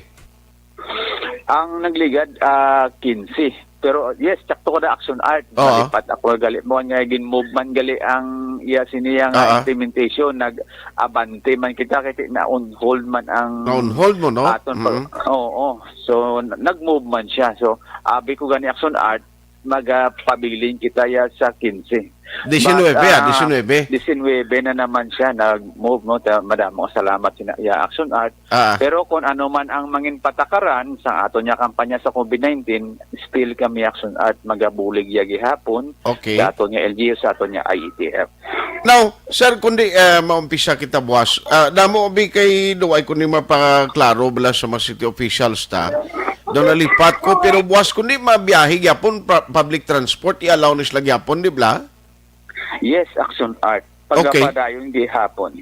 Ang nagligad, ah, quince. Pero yes, sakto ka na Action Art. Oo. Malipat ako gali mo nga gin-move man gali ang iya siniya nga Oo. implementation. Nag-abante man kita kay na on hold man ang Na on hold mo, no? aton pa- Mhm. Oo. So n- nag-move man siya. So abi ko gani Action Art, magapabilin kita ya sa quince. Diecinuebe, But, ah, ah, diecinuebe. Diecinuebe na naman siya nag-move, no? Ta- Madamo nga salamat sina ya Action Art. Ah, Pero kung ano man ang mangin patakaran sa aton niya kampanya sa COVID nineteen, still kami Action Art magabulig ya gihapon okay. sa aton niya L G U, sa aton niya I E T F. Now, sir, kundi eh, maumpisa kita buwas, ah, damo bi kay duway kundi mapaklaro bala sa mga city officials ta. Daw nalipat ko, pero buwas kundi mabiyahe gyapon pa- public transport, i-allow ni sila gyapon, di bla? Yes, Action Art. Okay. Pagapadayon gihapon.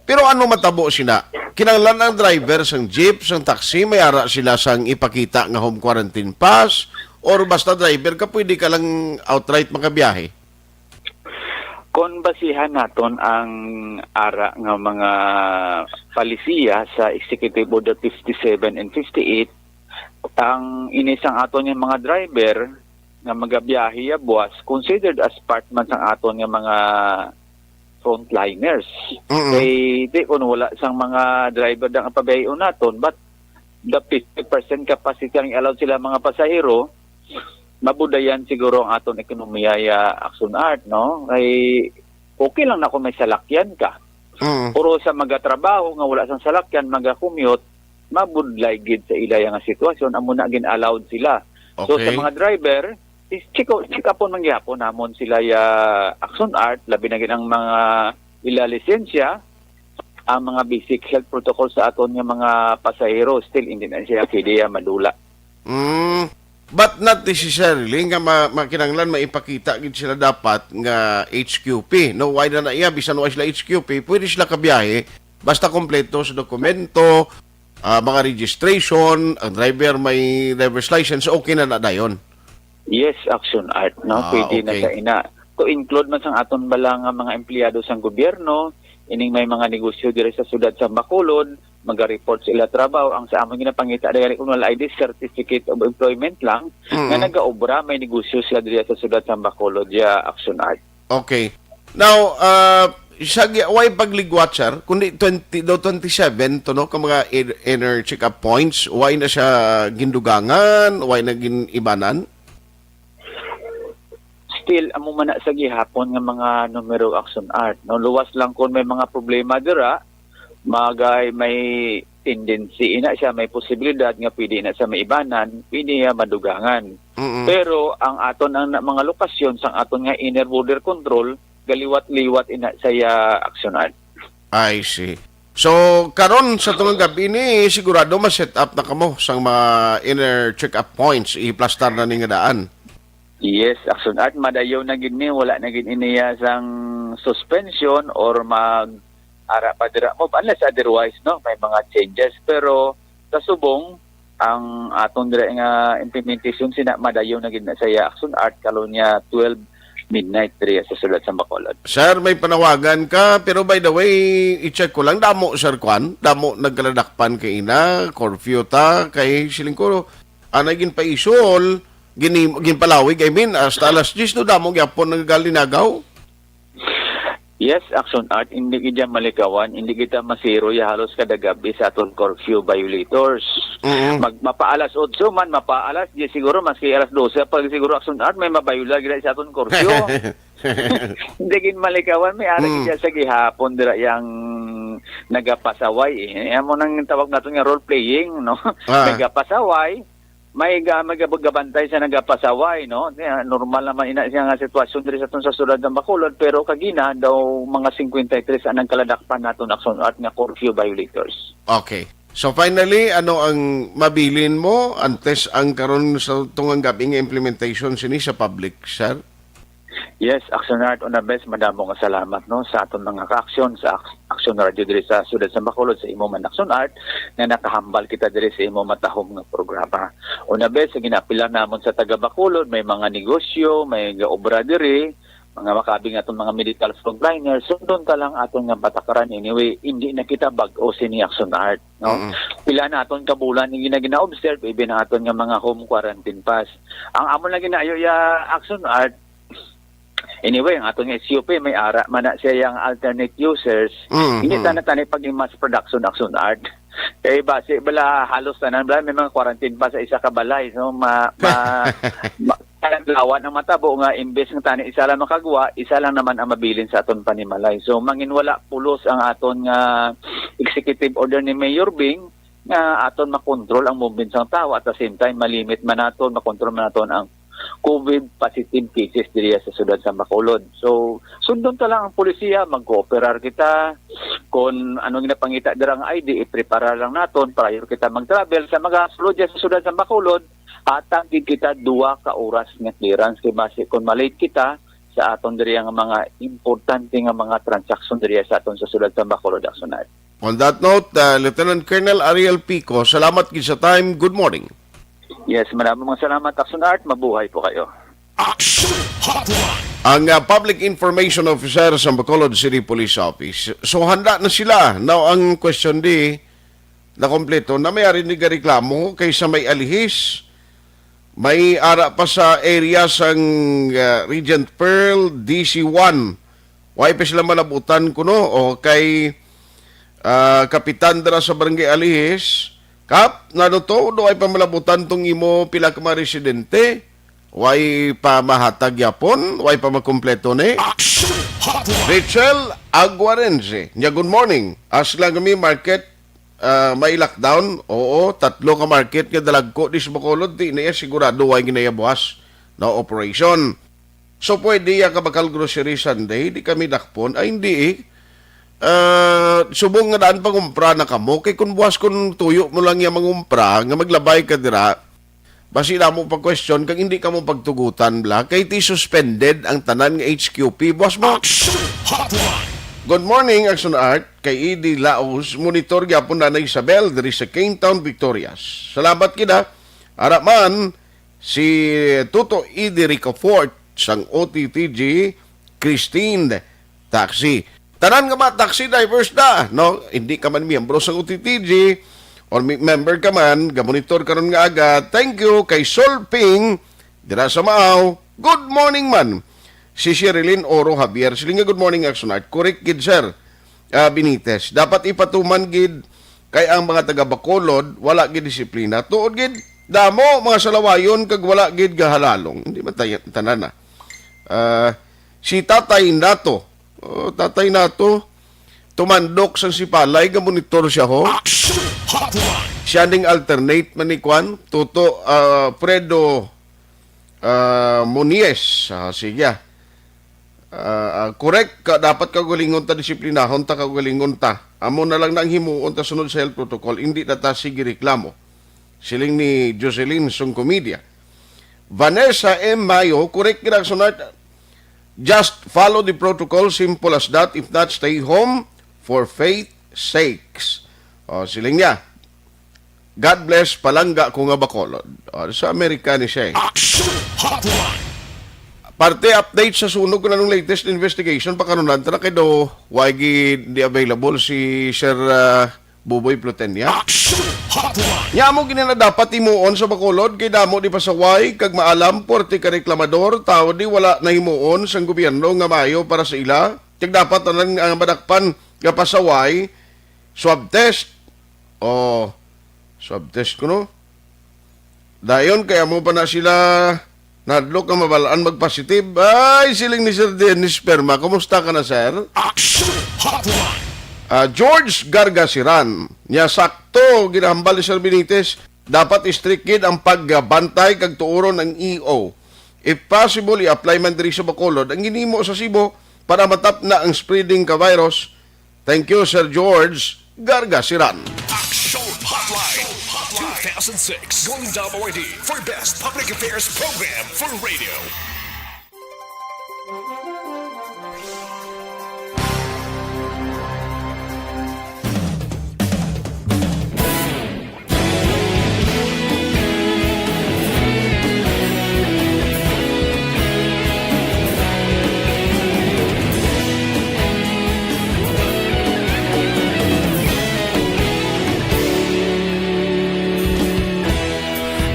Pero ano matabo sina? Kinahanglan ang driver sang jeep, sang taxi, may ara sila sang ipakita nga home quarantine pass, or basta driver ka, pwede ka lang outright makabiyahe? Kung basihan naton ang ara nga mga palisiya sa Executive Order fifty-seven and fifty-eight, ang ini sang aton nga mga driver nga magabiyahe ya buwas considered as part man sang aton nga mga frontliners. Mm-mm. Kay di kun wala sang mga driver dang pabiyahion naton, but the fifty percent capacity ang i-allow sila mga pasahero, mabudayan siguro ang aton ekonomiya ya Action Art, no? Kay okay lang na kung may salakyan ka. Mm. Pero sa magatrabaho nga wala sang salakyan, magakommute, mabudlay gid sa ila nga sitwasyon, amo na gin-allowed sila. So Okay. sa mga driver, is check, check upon man gyapon namon sila ya Action Art, labi na gid ang mga ila lisensya, ang mga basic health protocol sa aton nga mga pasahero, still hindi na siya pwede ya madula. Mm, but not necessarily nga ma makinanglan maipakita gid sila dapat nga H Q P. No, why na na iya, bisan wa sila H Q P, pwede sila kabiyahe basta kompleto sa dokumento, ah, mga registration, ang driver may driver's license, okay na na dayon. Yes, Action Art, no? Ah, Pwede na okay. Sa ina. To include man sang aton bala nga mga empleyado sang gobyerno, ining may mga negosyo diri sa siyudad sa Bacolod, maga-report sa ila trabaho. Ang sa amon ginapangita dali kung wala I D, certificate of employment lang, Mm. nga nagaobra, may negosyo sila diri sa siyudad sa Bacolod, ya Action Art. Okay. Now, uh, sa gi- way pagligwat, sir, kundi twenty daw twenty-seven to, no, ka mga in- inner check-up points, way na siya gindugangan, way na ginibanan? Still, amo man na sa gihapon nga mga numero, Action Art, no? Luwas lang kung may mga problema dira, magay may tendency ina siya, may posibilidad nga pwede na sa maibanan, pwede niya madugangan. Mm-mm. Pero ang aton ang na- mga lokasyon sang aton nga inner border control, galiwat-liwat ina sa iya Action Art. I see. So, karon sa tungang gabi ni, sigurado ma-set up na kamo sang mga inner check-up points, ihiplastar na ni nga daan. Yes, Action Art, madayaw na gid ni, wala na gid iniya sang suspension or mag ara pa dira mo, unless otherwise, no, may mga changes. Pero sa subong, ang aton dira nga implementation sina madayaw na gid na sa iya, Action Art, karon niya twelve midnight diri sa siyudad sa Bacolod. Sir, may panawagan ka, pero by the way, i-check ko lang, damo, Sir Kwan, damo nagkaladakpan kay ina, curfew ta, kay siling ko, anay ginpaisol, gini, ginpalawig, I mean, hasta alas diyes, no, damo gyapon nagalinagaw. Yes, Action Art, hindi kita malikawan, hindi kita masiro ya halos kada gabi sa aton curfew violators. Mm. Mag, mapaalas otso man, mapaalas diyes siguro, maski alas dose, pag siguro Action Art, may mabayula gila sa aton curfew. Hindi gid malikawan, may ara Mm. kita sa gihapon dira yang nagapasaway eh. Amo nang tawag naton nga role playing, no? Ah. Nagapasaway, may ga may gabagabantay sa nagapasaway, no? Kaya normal naman ina siya nga sitwasyon diri sa aton sa siyudad ng Bacolod, pero kagina daw mga fifty-three ang nagkaladakpan naton Action Art nga curfew violators. Okay. So finally, ano ang mabilin mo antes ang karon sa tungang gabi nga implementation sini sa public, sir? Yes, Action Art, una bes, madamo nga salamat, no, sa aton mga ka-aksyon sa Ak- Action Radio diri sa siyudad sa Bacolod, sa imo man Action Art, nga nakahambal kita diri sa imo matahom nga programa. Una bes, sa ginapilan namon sa taga Bacolod, may mga negosyo, may gaobra diri, mga makabing aton mga medical frontliners, sundon ta lang aton nga patakaran. Anyway, hindi na kita bag-o sini Action Art, no? Mm. Pila na aton kabulan ni gina gina-observe, even ang aton nga mga home quarantine pass. Ang amo na ginaayo ya Action Art, anyway, ang aton nga S U P, may ara man na siya yang alternate users. Mm, Hindi mm. ta na tani pag mass production Action Art. Kay basi bala halos tanan bala may mga quarantine pa sa isa ka balay, no? Ma, ma, ma lawan ang matabo nga imbes nga tani isa lang makagwa, isa lang naman ang mabilin sa aton panimalay. So mangin wala pulos ang aton nga executive order ni Mayor Bing nga aton makontrol ang movement sang tawo, at the same time malimit man naton, makontrol man naton ang COVID positive cases diri sa siyudad sa Bacolod. So sundon ta lang ang polisiya, magkooperar kita. Kung ano nga napangita dira ang I D, iprepara lang naton prior kita mag-travel. Sa mga sulod dyan sa siyudad sa Bacolod, hatag gid kita duha ka oras nga clearance, kay basi kung malate kita sa aton diri ang mga importante nga mga transaksyon diri sa aton sa siyudad sa Bacolod, Action Art. On that note, uh, Lieutenant Colonel Ariel Pico, salamat gid sa time. Good morning. Yes, maraming mga salamat, Action Art. Mabuhay po kayo. Action Hotline. Ang uh, Public Information Officer sa Bacolod City Police Office. So handa na sila. Now ang question di, na kompleto na may ari ni reklamo kay sa may alihis, may ara pa sa area sang uh, Regent Pearl, D C one. Why pa sila malabutan kuno? O kay ah, kapitan dira sa Barangay Alihis, Kap, nano to, do ay pamalabutan tong imo pila ka mga residente? Way pa mahatag yapon? Way pa makompleto ni? Action Hotline. Rachel Aguarense. Nya, good morning. As lang kami market, ah, may lockdown. Oo, tatlo ka market nga dalagko di sa Bacolod, di na iya sigurado way ginayabuhas na operation. So pwede ya ka bakal grocery Sunday, di kami dakpon. Ay, hindi eh. Ah, subong nga daan pangumpra na kamo. Kay kung buwas kung tuyo mo lang ya mangumpra, nga maglabay ka dira, basi na mo pa question kag hindi ka mo pagtugutan bla, kay ti suspended ang tanan nga H Q P. Buwas mo. Action Hotline. Good morning, Action Art. Kay Edie Laos, monitor gyapon na Isabel diri sa Kingtown, Victorias. Salamat gid ha. Ara man, si Tuto Edie Ricafort sang O T T G, Christine Taxi. Tanan nga mga taxi drivers na, no? Hindi ka man miyembro sang O T T G or mi- member ka man, gamonitor karon nga aga. Thank you kay Sol Ping dira sa Maaw. Good morning man. Si Sherilyn Oro Javier. Siling nga, "Good morning, Action Art." Correct gid, sir. Ah, Benitez. Dapat ipatuman gid kay ang mga taga Bacolod wala gid disiplina. Tuod gid, damo mga salawayon kag wala gid gahalalong. Hindi man tayo tanan na. Ah, si Tatay Nato. Oh, Tatay Nato, tumandok sang sipalay, gamonitor siya ho. Action Hotline. Siya ning alternate man ni Kwan, Tuto, ah, Fredo, ah, Monies. Ah, sige. Ah, ah, correct ka, dapat kaugalingon ta, disiplinahon ta, kaugalingon ta. Amo na lang nang himuon ta sunod sa health protocol, hindi na ta sige reklamo. Siling ni Jocelyn Sungcomedia. Vanessa M. Mayo, correct gid ang sunod. Just follow the protocol, simple as that. If not, stay home for faith sakes. O, siling niya, "God bless, palangga ko nga Bacolod." O, sa Amerika ni siya eh. Action Hotline. Parte update sa sunog kung anong latest investigation, pakanunan ta na kay do, why gid di available si Sir, ah, Buboy Plutenia. Action Hotline. Nya mo gini na dapat himuon sa Bacolod, kay damo di pasaway, kag maalam, porte ka reklamador, tao di wala na himuon sang gobyerno nga maayo para sa ila. Kag dapat tanan nga madakpan nga pasaway, swab test. O, swab test kuno. Dayon, kay amo pa na sila nahadlok nga mabalaan magpositive. Ay, siling ni Sir Dennis Perma, kumusta ka na, sir? Action Hotline. Ah, George Gargasiran, niya sakto, ginahambal ni Sir Benitez, dapat strict gid ang pagbantay kag tuuron ang E O. If possible, i-apply man diri sa Bacolod ang ginhimo sa Cebu para matapna ang spreading ka virus. Thank you, Sir George Gargasiran. Action Hotline, two thousand six Golden Dome Awardee for Best Public Affairs Program for Radio.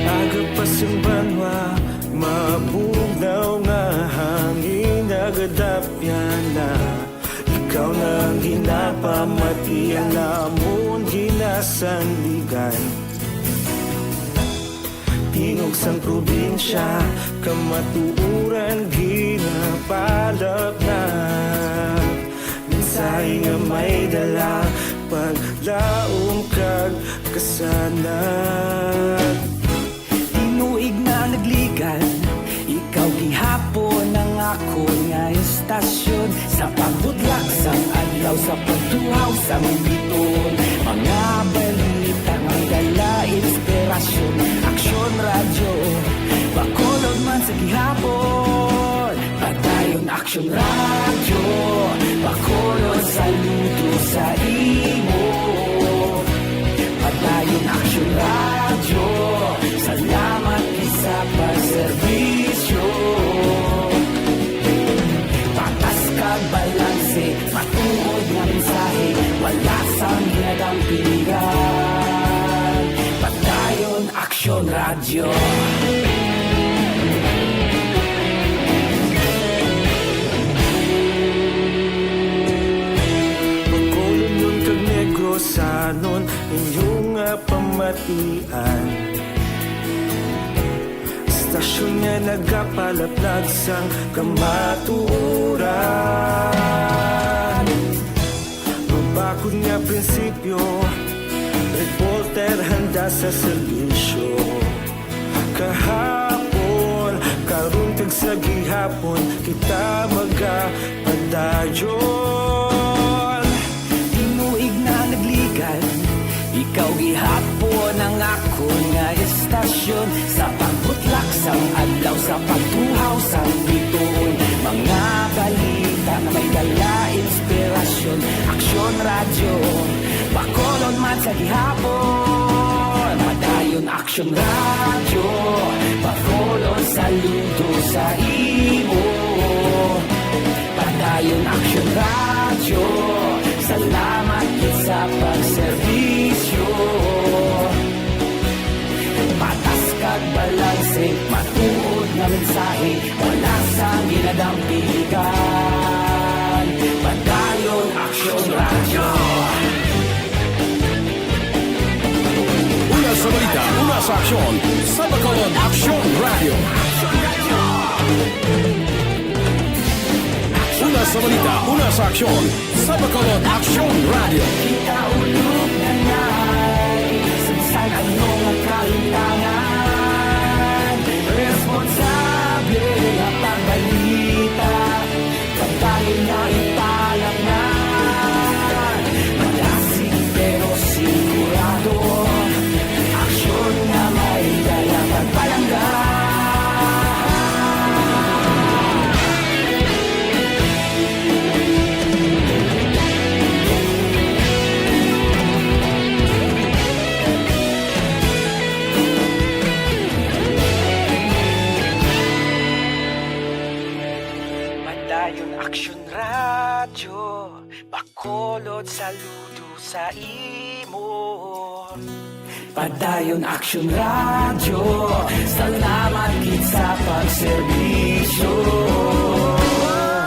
Aga pa sing banwa, mabugnaw nga hangin, nagadapyan na. Ikaw na ang ginapamati, ang amon ginasandigan. Tingog sang probinsya, kamatuoran ginapalapnap. Mensahe nga may dala, paglaom kag kasanag. Tinuig na nagligad, ikaw gihapon ang akon nga estasyon. Sa pagbutlak sang adlaw, sa pagtuhaw sang bituon, mga balita may dala inspirasyon. Aksyon Radyo, Bacolod man sa gihapon. Padayon Aksyon Radyo, Bacolod, saludo sa imo. Padayon Aksyon Radyo, salamat gid sa pagserbisyo. Patas kag balanse, matuod nga mensahe, wala sang ginadampigan. Padayon Aksyon Radyo. Bacolodnon kag Negrosanon, inyo nga pamatian. Estasyon nga nagapalaplag sang kamatuoran. Mabakod nga prinsipyo, reporter handa sa serbisyo. Kahapon, karon kag sa gihapon, kita magapadayon. Tinuig na nagligad, ikaw gihapon ang akon nga estasyon. Sa pagbutlak sang adlaw, sa pagtuhaw sang bituon, mga balita nga may dala inspirasyon. Aksyon Radyo, Bacolod man sa gihapon. Padayon Aksyon Radyo, Bacolod, saludo sa imo. Padayon Aksyon Radyo, salamat gid sa pagserbisyo. Patas kag balanse, matuod nga mensahe, wala sang ginadampigan. Padayon Aksyon Radyo. Una sa balita, una sa aksyon, sa Bacolod Aksyon Radyo. Una sa balita, una sa aksyon, sa Bacolod Aksyon Radyo. Kita ulog na nai, sa bisan ano nga kalimtangan, responsable nga pagbalita, pagdayon nga ipalapnan. Madalas Padayon Aksyon Radyo, Bacolod, saludo sa imo. Padayon Aksyon Radyo, salamat gid sa pagserbisyo.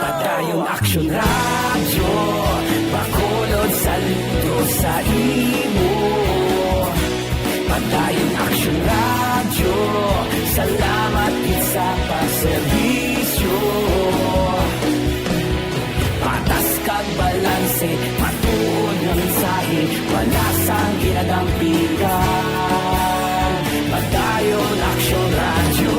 Padayon Aksyon Radyo, Bacolod, saludo sa imo. Padayon Aksyon Radyo, salamat gid sa pagserbisyo. Patas kag balanse, matuod nga mensahe, wala sang ginadampigan. Padayon Aksyon Radyo.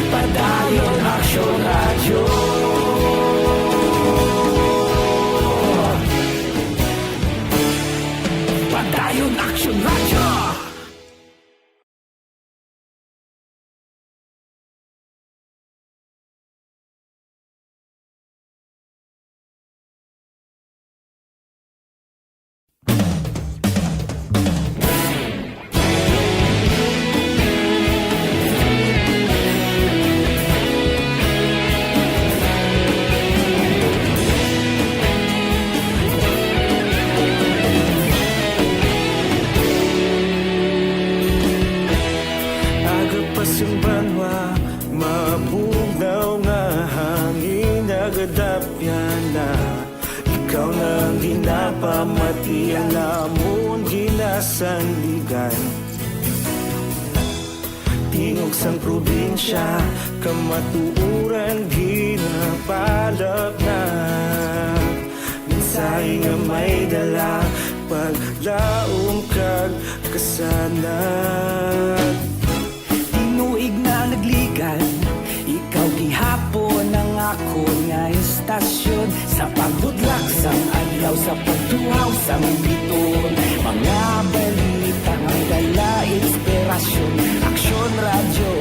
Padayon Aksyon Radyo. Padayon Aksyon Radyo. Aga pa sing banwa, mabugnaw nga hangin nagadapyan na. Ikaw na ang ginapamati, ang amon ginasandigan. Tingog sang probinsya, kamatuoran ginapalapnag. Mensahe nga may dala, paglaom kag kasanag. Tinuig na nagligad, ikaw gihapon ang akon nga istasyon. Sa pagbutlak sang adlaw, sa pagtuhaw sang biton, mga balita nga may dala inspirasyon. Aksyon Radyo,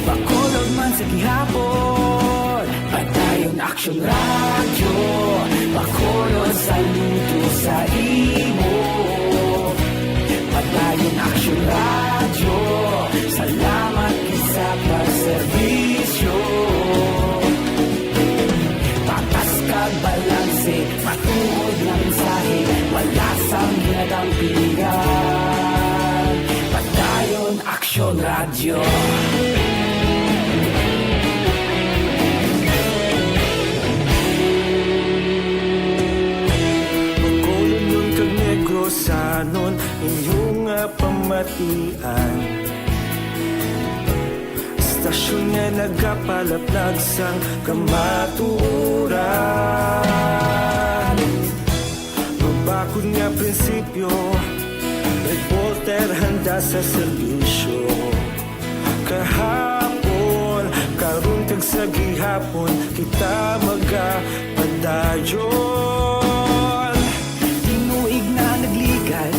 Bacolod man sa gihapon. Padayon Aksyon Radyo, Bacolod, saludo sa imo. Padayon Aksyon Radyo, salamat gid sa pagserbisyo. Patas kag balanse, matuod nga mensahe, wala sang ginadampigan. Padayon Aksyon Radyo. Bacolodnon kag Negrosanon, inyo nga pamatian. Istasyon nga nagapalaplag sang kamatuoran. Mabakod nga prinsipyo, reporter handa sa serbisyo. Kahapon, karon kag sa gihapon, kita magapadayon. Tinuig na nagligad,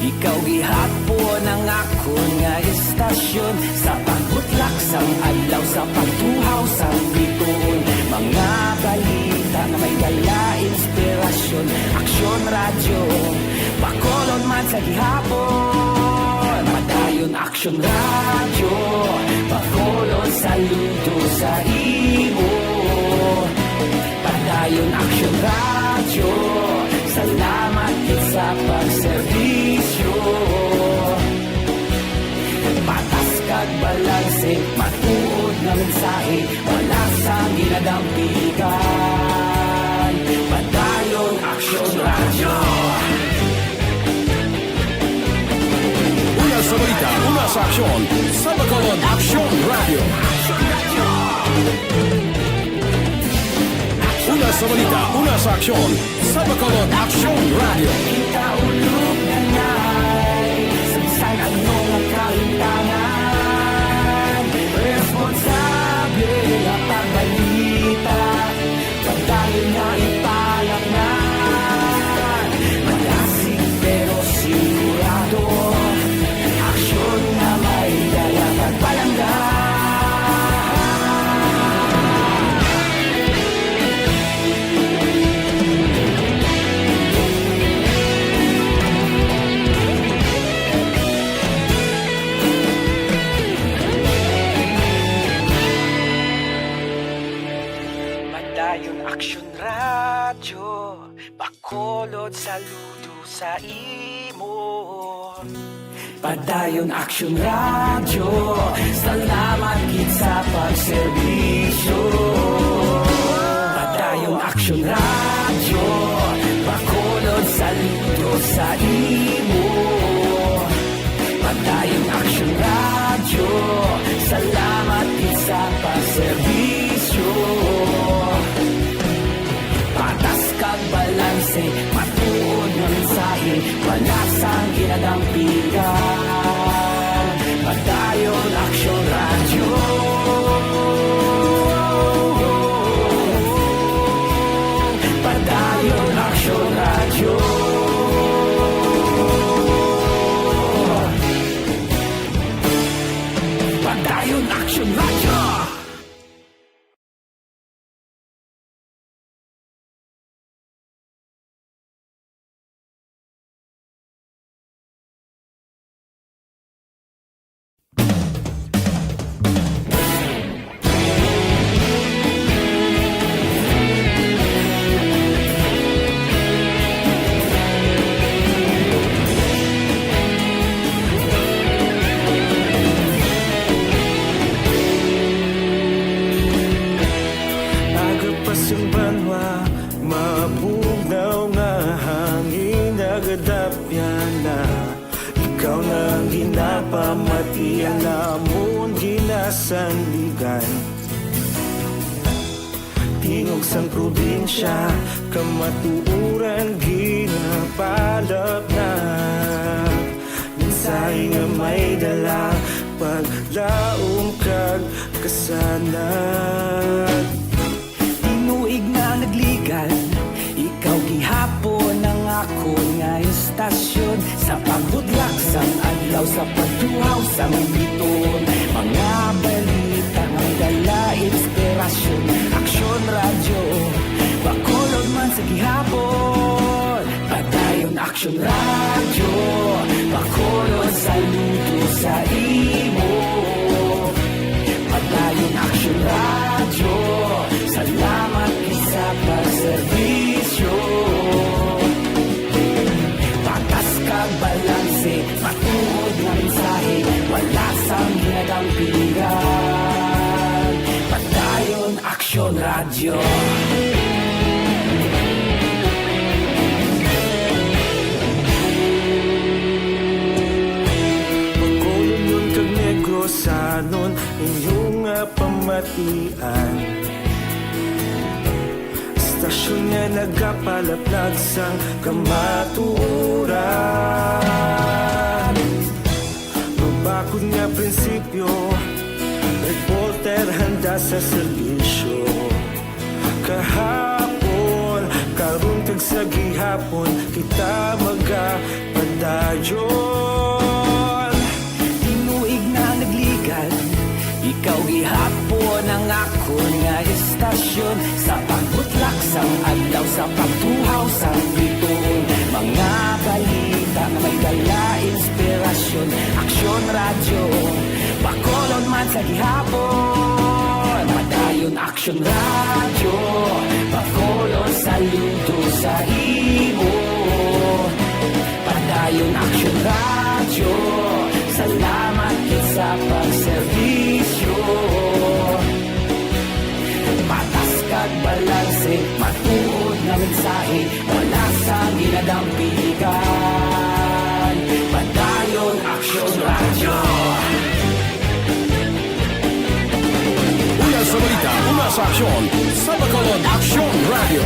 ikaw gihapon ang akon nga istasyon. Sa pagbutlak sang adlaw, sa pagtuhaw sang bituon, mga balita nga may dala inspirasyon. Aksyon Radyo, Bacolod man sa gihapon. Padayon Aksyon Radyo, Bacolod, saludo sa imo. Padayon Aksyon Radyo, salamat gid sa pagserbisyo. Patas kag balanse, matuod nga mensahe, wala sang ginadampigan. Padayon Aksyon Radyo. Una sa balita, una sa aksyon, sa Bacolod Aksyon Radyo. Una sa balita, una sa aksyon, sa Bacolod Aksyon Radyo. Kita ulog na nay, sa bisan ano nga kahintangan, responsable nga pagbalita. Padayon nga ipalapngan, malasig pero sigurado, aksyon nga may dala kag palangga. Bacolod, saludo sa imo. Padayon Aksyon Radyo, salamat gid sa pagserbisyo. Padayon Aksyon Radyo, Bacolod, saludo sa imo. Padayon Aksyon Radyo, salamat gid sa pagserbisyo. Patas kag balanse, matuod nga mensahe, wala sang ginadampigan. Padayon Aksyon Radyo. Padayon Aksyon Radyo. Padayon Aksyon Radyo. Aga pa sing banwa, mabugnaw nga hangin nagadapyan na. Ikaw na ang ginapamati, ang amon ginasandigan. Tingog sang probinsya, kamatuoran ginapalapnag. Mensahe nga may dala, paglaom kag kasanag. Tinuig nga nagligan, ikaw gihapon ang akon nga istasyon. Sa pagbutlak sang adlaw, sa pagtuhaw sang bituon, mga balita nga may dala inspirasyon. Aksyon Radyo, Bacolod man sa gihapon. Padayon Aksyon Radyo, Bacolod, saludo sa imo. Padayon Aksyon Radyo, salamat gid sa pagserbisyo. Patas kag balanse, matuod nga mensahe, wala sang ginadampigan. Padayon Aksyon Radyo. Bacolodnon kag Negrosanon, inyo nga pamatian. Istasyon nga nagapalaplag sang kamatuoran. Mabakod nga prinsipyo, reporter handa sa serbisyo. Kahapon, karon kag sa gihapon, kita magapadayon. Tinuig nga nagligan, ikaw gihapon ang akon nga istasyon. Sa pagbutlak sang adlaw, sa pagtuhaw sang bituon, mga balita nga may dala inspirasyon. Aksyon Radyo, Bacolod man sa gihapon. Padayon Aksyon Radyo, Bacolod, saludo sa imo. Padayon Aksyon Radyo, salamat gid sa pagserbisyo. Patas kag balanse, matuod nga mensahe, wala sang ginadampigan. Padayon Aksyon Radyo. Una sa balita, una sa aksyon, sa Bacolod Aksyon Radyo.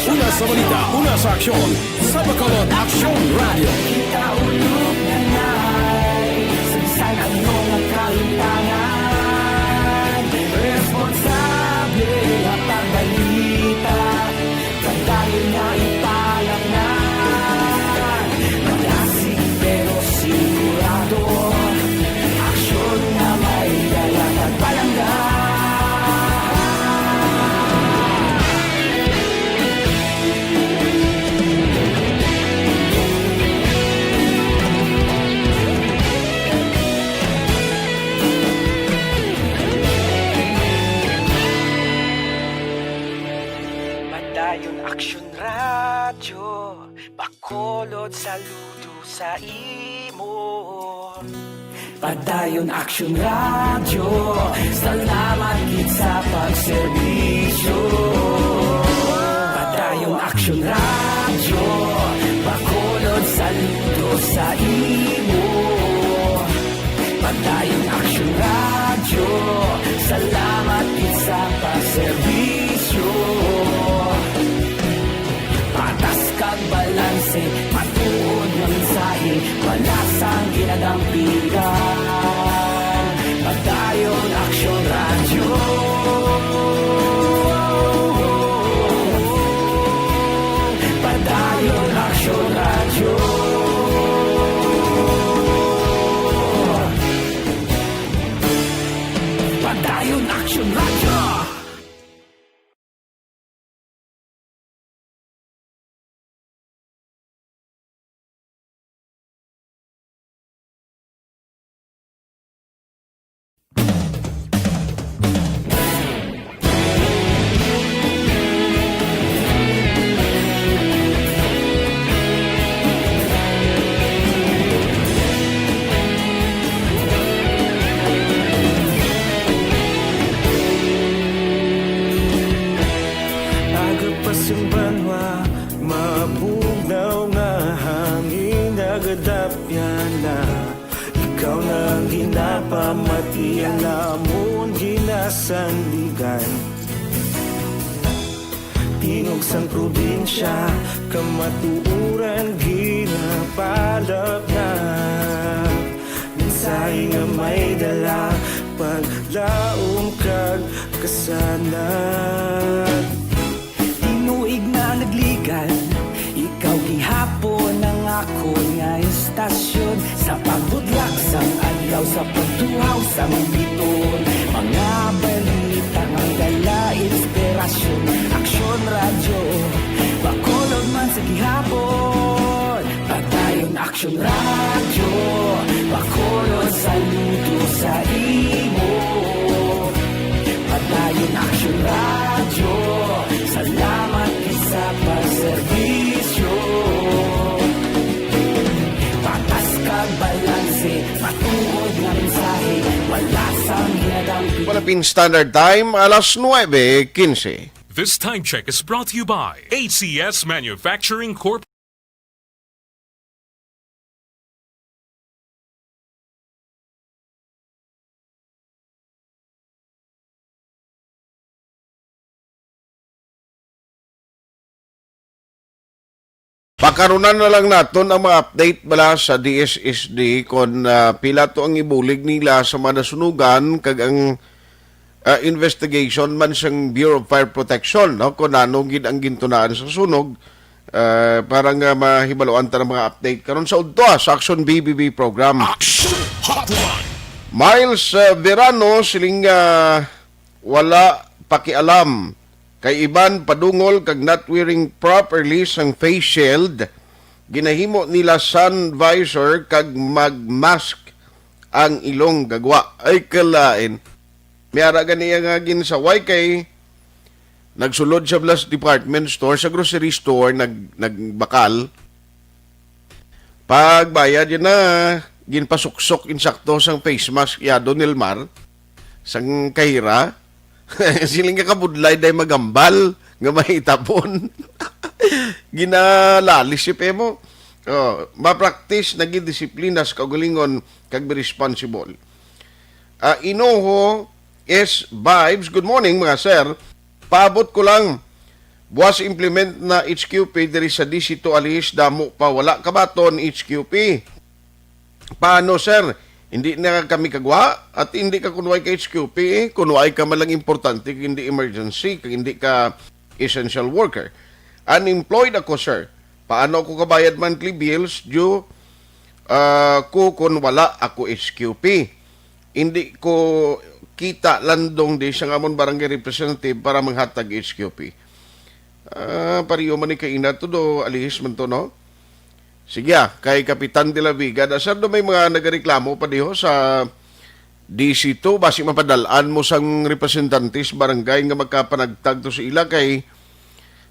Una sa balita, una sa aksyon, sa Bacolod Aksyon Radyo. Kita ulog na nay, sa bisan ano nga kahimtangan, responsable nga pagbalita, padayon nga ipalapngan. Malasig pero sigurado, aksyon nga may dala kag palangga. Saludo sa imo. Padayon Action Radio, salamat gid sa pagserbisyo. Padayon Action Radio, Bacolod, saludo sa imo. Padayon Action Radio, salamat gid sa pagserbisyo. Patas kag balanse, matuod nga mensahe, wala sang ginadampigan. Padayon Action Radio. Padayon Action Radio. Padayon Action Radio. Aga pa sing banwa, mabugnaw nga hangin nagadapyan na. Ikaw na ang ginapamati, ang amon ginasandigan. Tingog sang probinsya, kamatuoran ginapalapnap. Mensahe nga may dala, paglaom kag kasanag. Tinuig na nagligan, ikaw gihapon ang akon nga istasyon. Sa pagbudlak sang adlaw, sa pagtuhaw sang biton, mga balita nga dala inspirasyon. Aksyon Radyo, Bacolod man sa gihapon. Padayon Aksyon Radyo, Bacolod, saludo sa imo. Padayon Aksyon Radyo, salamat sa pagserbisyo. Patas kag balanse, matuod nga mensahe, wala sang ginadampi. Philippine Standard Time, alas nuebe quince. This time check is brought to you by A C S Manufacturing Corp. Pakarunan na lang naton ang mga update bala sa D S S D kon, ah, pila to ang ibulig nila sa mga nasunugan kag ang, ah, investigation man sang Bureau of Fire Protection, no, kon ano gid ang gintunaan sa sunog, ah, para nga mahibaluan ta ang mga update karon sa udto, ah, sa Action B B B program. Action Hotline. Miles, ah, Verano, siling, ah, wala pakialam kay iban padungol kag not wearing properly sang face shield, ginahimo nila sun visor kag mag-mask ang ilong gagwa. Ay, kalain. May ara gani nga ginsaway kay nagsulod siya bala sa department store, sa grocery store, nag-, nagbakal. Pagbayad yun na, ginpasuksok insakto sang face mask ya Don Elmar, sang kahira. Siling nga kabudlay day magambal nga may itapon. Ginalalis si Pemo. Oh, ma-practice naging disiplina sa kaugalingon kag be responsible. Ah, Inoho S Vibes, good morning, mga sir. Paabot ko lang, buwas implement na H Q P diri sa D C two Alis, damo pa wala kabaton H Q P. Paano, sir? Hindi na kami kagwa at hindi ka kunway ka H Q P, eh. Kunway ka man lang importante, kag hindi emergency, kag hindi ka essential worker. Unemployed ako, sir. Paano ako kabayad monthly bills due, ah, ko kung wala ako H Q P? Hindi ko kita landong di sa amon barangay representative para manghatag H Q P. Ah, pariyo man ni kaina to do, alihis man to, no? Sige, ah, kay Kapitan de la Vega, da, sir, do may mga nagareklamo pa diho sa D C two, basi mapadal-an mo sang representante sa barangay nga magkapanagtag to sa ila kay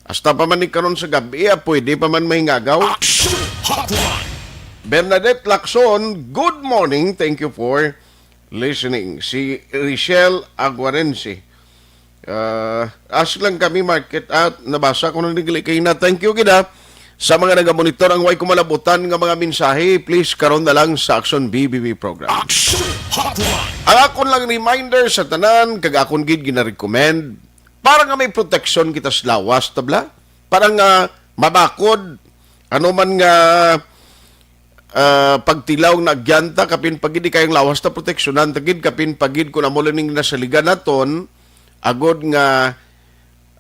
hasta pa man ni karon sa gab-i, ah, pwede pa man mahingagaw. Action Hotline. Bernadette Lacson, good morning. Thank you for listening. Si Richelle Aguarense. Ah, ask lang kami, market out. Nabasa ko na nagli kay na. Thank you, gid, ha. Sa mga nagamonitor ang way kumalabutan nga mga mensahe, please, karon na lang sa Aksyon B B B program. Aksyon Hotline. Ang akon lang reminder sa tanan, kag akon gid ginarecommend, para nga may proteksyon kita sa lawas, tabla? Para nga mabakod, ano man nga, ah, pagtilaw nga agyanta, kapin pagid kayang lawas ta proteksyonan, tagid kapin pagid kung amo lang ning nasaligan naton, agod nga,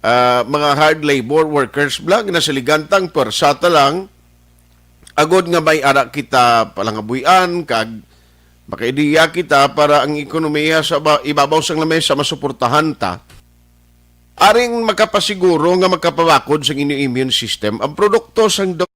ah, mga hard labor workers, bla, ginasaligan tang pwersa ta lang, agod nga may ara kita palangabuy-an, kag makaidiya kita para ang ekonomiya sa ba-, ibabaw sang lamesa masuportahan ta. Aring makapasiguro nga makapabakod sang inyong immune system ang produkto sang do-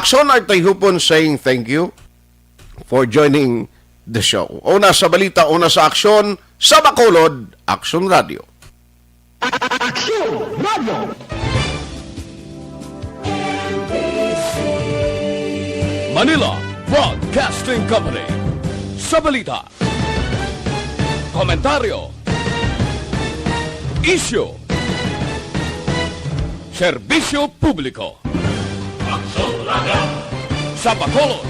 Aksyon Artay Hupon saying thank you for joining the show. Una sa balita, una sa aksyon, sa Bacolod, Aksyon Radio. Aksyon Radio. Manila Broadcasting Company. Sa balita, komentaryo, isyu, serbisyo publiko. Aksyon Radio. Sa Bacolod,